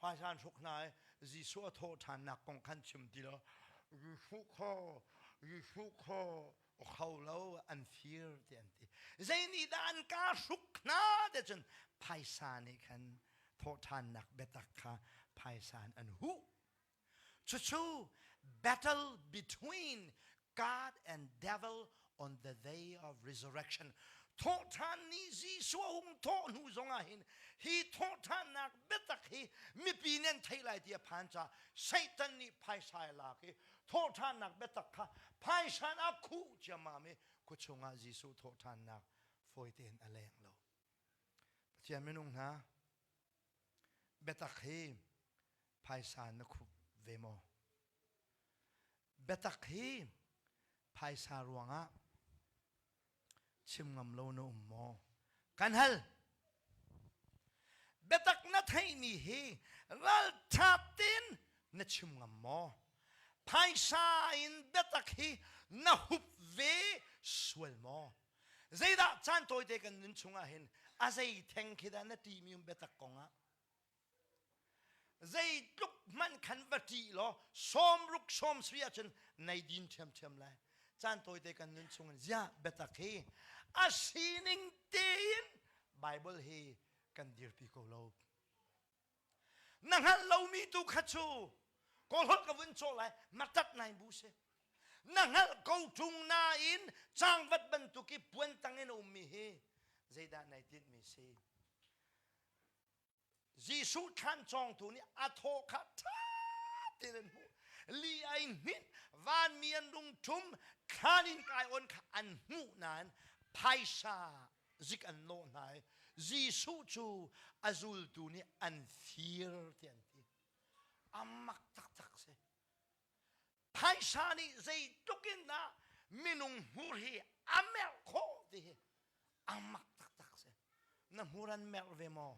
Phaisa an hruk hna i Jesuh a thawh ṭhannak kong khan chim ti lo. Jesuh kha Jesuh kha a kho lo an fir ti an ti. Zei nih dah an ka hruk hna ti cun phaisa nih khan thawhṭhannak biatak kha phaisa in an huh. Cucu battle between God and devil on the day of resurrection. Thawhṭhan ni Jesuh a hung thawh hnu zongah hin hi thawhṭhannak biatak hi mipi nih an theih lai ti a phan caah Satan nih phaisa a lak i thawhṭhannak biatak kha phaisa in a khuh ciammam i khuachung ah Jesuh thawhṭhannak fawi tein a leng lo. Pathian minung hna, biatak hi phaisa na khup ve maw? Biatak hi phaisa ruangah chim ngam lo na um maw? Kan hal. Biatak na theihmi hi ralṭha tein na chim ngam maw? Phaisa in biatak hi na hup ve sual maw? Zeidah caan tawite kan nun chungah hin a zei theng khi dah na ṭihmi um biatak kongah? Zeitluk hmanh khan va ṭih law sawmruk sawmsarih ahcun nei din ṭhiamṭhiam lai. Caan tawite kan nun chungin ziah biatak hi a sining tein Bible hi kan dirpi ko lo. Na hngalh lomi tu kha cu kawlholh ka vun cawh lai matat nai bu si. Na hngalh ko ṭung nain cangvat bantuk i puan tang in a ummi hi zeidah nai tinhmi si? Jesuh thlan cawngtu nih a thaw kha ṭha tein an hmuh. Li ai hnin, vanmi an rung ṭhum, thlan in kai on kha an hmuh nain phaisa zik an nawh hna i Jesuh cu a zultu nih an fir ti an ti. A mak taktak si. Phaisa nih zeitluk in dah minung hmur hi a merh khawh ti hi a mak taktak si. Na hmur an merh ve maw?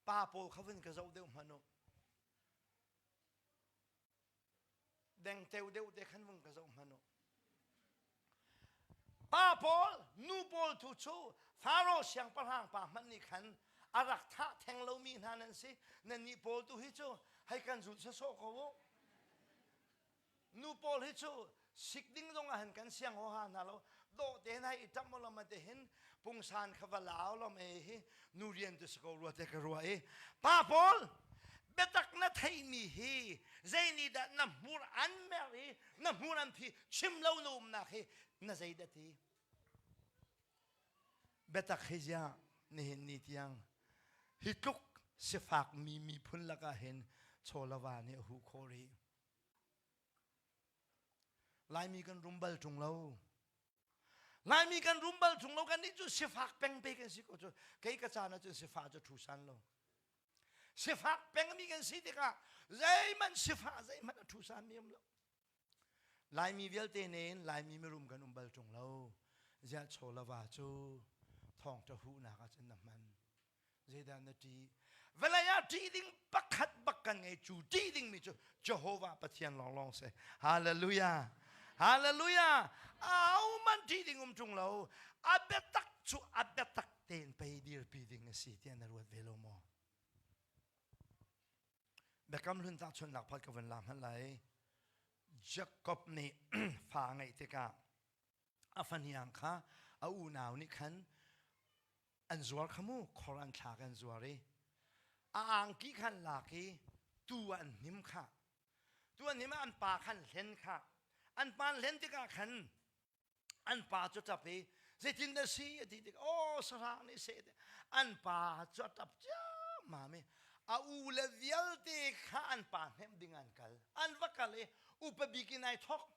Pa pawl kha vun ka zoh deuh hmanh u. Dengteo deuh te khan vung ka zoh hmanh u. Pa pawl, nu pawl tu cu Faro siangpahrang pa hmanh nih khan a rak thah theng lomi hna nan si. Nannih pawl tu hi cu hei kan zul sawsawh ko u. Nu pawl hi cu sik ding zong ah hin kan siang huaha hna lo. Dawh te hin hei i ṭamh u law te hin pungsan kha va lau law me hi nu rian tu si ko rua te ka ruah i pa pawl biatak na theihmi hi zei nih dah na hmur an mer i na hmur an phi chim lo na umnak hi na zei dah ti biatak hi ziah nihin ni tiang hi tluk sifak mi miphun lakah hin chawlava nih a huh khawh rih Laimi kan rum bal ṭung lo Laimi kan rum bal ṭung lo kan nih cu sifak peng pe kan si ko cu kei ka caan ahcun sifah cu ṭhu san lo sifak pengmi kan si tikah zeihmanh sifah zeihmanh a ṭhu san mi um lo Laimi vialte nen Laimi mirum kan um bal ṭung lo ziah chawlava cu thawngṭha huhnak ahcun na hman Zeidah na ṭih? Vawlei ah ṭih ding pakhat bak kan ngei cu ṭih dingmi cu Jehovah Pathian lawnglawng si. Hallelujah! Hallelujah! Ahohmanh ṭih ding um ṭung lo. A biatak cu a biatak tein pei dirpi ding a si tiah na ruat ve lo maw? Biakam hlun tahchunhnak pakhat ka vun la hmanh lai. Jakob nih fa a ngeih tikah a fahniang kha a unau nih khan an zuar kha mu khor an thlak an zuar i a angki khan lak i tu an hnim kha tu an hnim ah an pa khan hlen kha an pa an hlen tikah khan an pa cu ṭap i zeitin dah si a ti tik aw sahrang nih seh an pa cu a ṭap ciammam i. A u le vialte kha an pa hnemh ding an kal. An va kal i upa bik in ai thawk.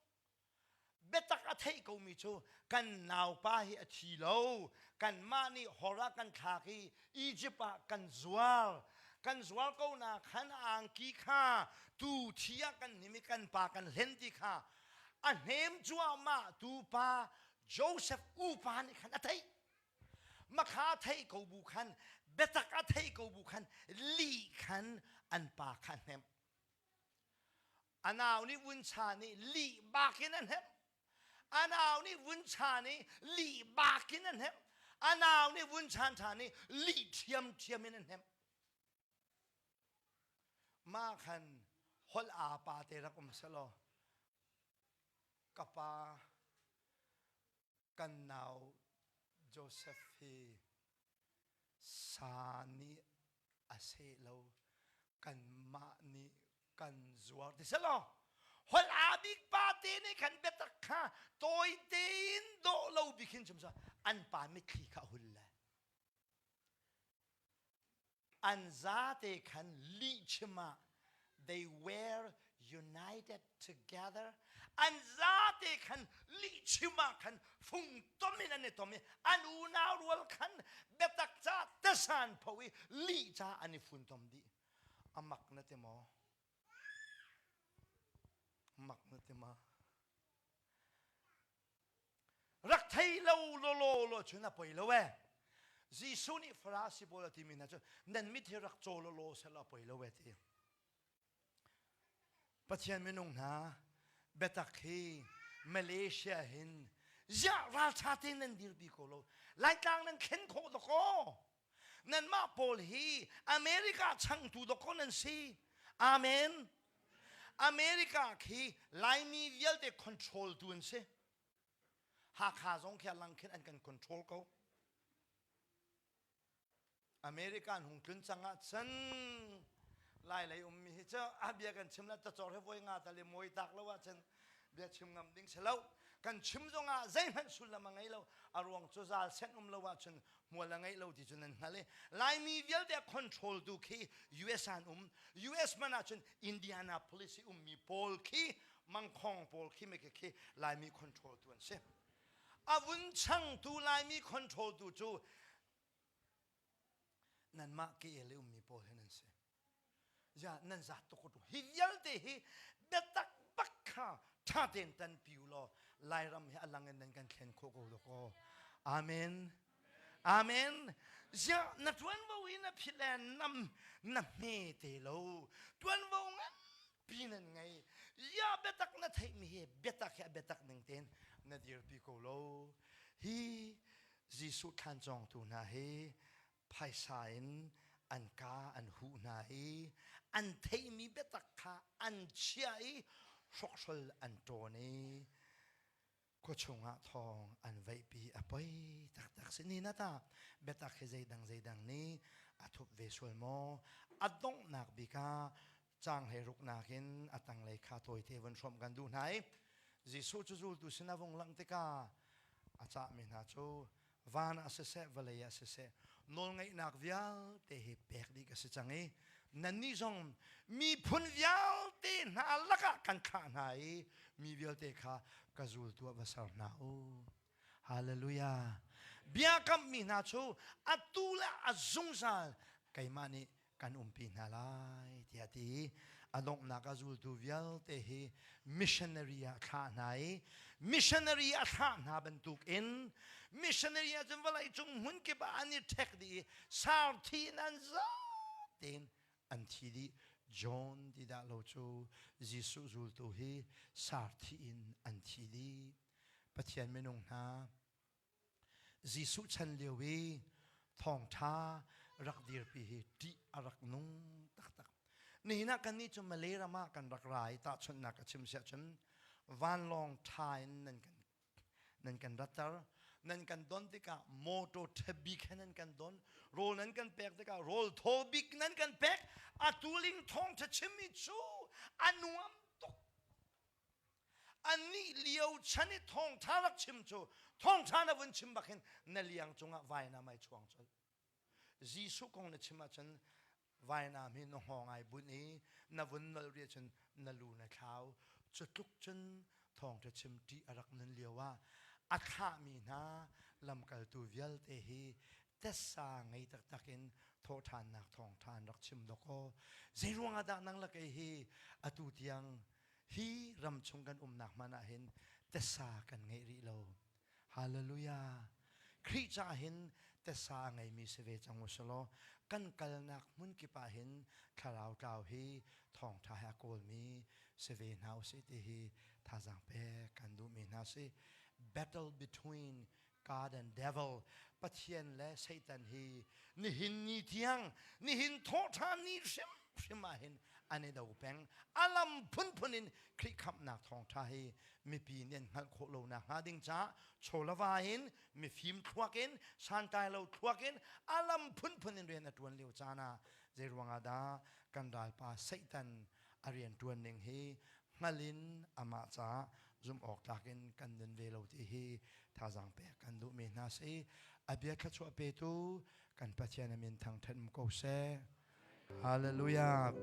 Biatak a theih komi cu kan naupa hi a thi lo. Kanmah nih hor ah kan thlak i Egypt ah kan zuar. Kan zuar ko na khan angki kha tu thi ah kan hnim i kan pa kan hlen ti kha a hnem cuahmah tu pa Joseph upa nih khan a theih. Makha theih ko bu khan biatak a theih ko bu khan lih khan an pa kha a hnemh. A nau nih vuncha nih lih bak in a hnemh. A nau nih vuncha nih lih bak in a hnemh. A nau nih vunchan ṭha nih lih ṭhiamṭhiam in a hnemh. Mah khan holh aa pa te rak um selaw ka pa kan nau Joseph hi sa nih a seh lo kanmah nih kan zuar ti selaw holh aa bik pa te nih khan biatak kha tawi tein dawh lo bik hin chim an pa mitthli kha a hul le An zate khan lihchim ah they were united together. An zate khan lihchim ah khan fungtom in an i tom i an unau rual khan biatak ca tasan pho i lih ca an i funtom dih. A mak na ti maw? Mak na ti ma? Rak thei lo lawlaw law cun a poi lo ee. Jesuh nih Farasi pawl a timi hna cu nan mit hi rak caw lawlaw seh a poi lo ee ti. Pathian minung hna biatak hi Malaysia hin ziah ralṭha tein nan dirpi ko lo. Laitlang nan thlen khawh dakaw. Nanmah pawl hi America changtu dakaw nan si. Amen. America khi Laimi vialte control tu an si. Hakha zong khi lang khin an kan control ko. America an hung tlun cang ah cun Lai lei ummi hi cu a bia kan chim la tacor he voi nga tali mawi tak lo ah cun bia chim ngam ding si lo. Kan chim zong ah zeihmanh sullam a ngei lo. A ruang cu zal sen um lo ah cun hmual a ngeih lo ti cu nan hngalh i Laimi vialte a control tu khi US an um US man ahcun Indianapolis i ummi pawl khi mangkhong pawl khi me khi Laimi control tu an si a vun changtu Laimi control tu cu nanmah KL i ummi pawl hi nan si ya nan zat tuk ko hi vialte hi biatak bak kha ṭha tein tanpi u law Lairam hi a lang in nan kan thlen khawh ko dawkaw amen amen ziah na ṭuanvo hi na philh le nam na hme te lo ṭuanvo nganpi nan ngei ziah biatak na theihmi hi biatak hi a biatak ning tein na dirpi ko lo hi Jesuh thlan cawngtu hna hi phaisa in an ka an huh hna i an theihmi biatak kha an chiah i hrokhrol an ṭawn i khuachung ah thawng an veihpi a poi taktak si ni na ta biatak hi zeidang zeidang nih a thup ve sual maw a donghnak bik ah caang hlei ruknak in a tanglei kha tawite vun hrawmh kan duh hna i Jesuh cu zultu sin a vung langh tikah a cahmi hna cu van ah siseh vawlei ah siseh nawlngeihnak vialte hi pek dih ka si cang i nannih zong miphun vialte hna lakah kan thlah hna i mi vialte kha ka zultu ah va ser hna u hallelujah bia kamhmi hna cu atu le a zungzal keimah nih kan umpi hna lai tiah ti i a donghnak a zultu vialte hi missionary ah thlah hna i missionary a thlah hna bantuk in missionary ah cun vawlei cung hmun kip ah an i ṭhek dih i sarthi in an zatein an thi dih John ti dah lo cu Jesuh zultu hi sarthi in an thi dih Pathian minung hna Jesuh chan lio i thawngṭha rak dirpi hi ṭih a rak nung taktak. Nihin ah kannih cu Malay ram ah kan rak ra i tahchunhnak ka chim siah cun vanlawng ṭha in nan kan nan kan ratter nan kan don tikah motor ṭha bik he nan kan don rawl nan kan pek tikah rawl thaw bik nan kan pek atu ling thawngṭha chimmi cu a nuam tuk Annih lio chan i thawngṭha rak chim cu thawngṭha na vun chim bak hin na liang cungah vainam ai chuang colh. Jesuh kong na chim ahcun Vainam hi na hngawng ai bunh i na vun nolh rih ahcun na lu na thlau. Cu tluk cun thawngṭha chim ṭih a rak nun lio ah a thlahmi hna lamkaltu vialte hi tessa ngei taktak in thawhṭhannak thawngṭha an rak chim dawkaw. Zeiruang ah dah nang le kei hi atu tiang hi ram chung kan umnak hmanh ah hin tessa kan ngeih rih lo? Hallelujah! Khrih caah hin tessa a ngeimi si ve cang u selaw kan kalnak hmun kip ah hin thlarau tlau hi thawngṭha he a kawlmi si ve hna usih ti hi thazaang pek kan duhmi hna si. Battle between God and devil, Pathian le Satan hi nihin ni tiang, nihin thawhṭhan ni hrimhrim ah hin an i do peng. A lam phunphun in Khrih khamhnak thawngṭha hi mipi nih an hngalh khawh lonak hnga ding caah chawlava in mifim thluak in santlai lo thluak in a lam phunphun in rian a ṭuan lio caan ah zei ruangah dah kan ralpa Satan a rian ṭuan ning hi hngal in amah caah zumh awk tlak in kan nun ve lo ti hi thazaang pek kan duhmi hna si. A bia thluachuah petu kan Pathian a min thangṭhat um ko seh. Hallelujah.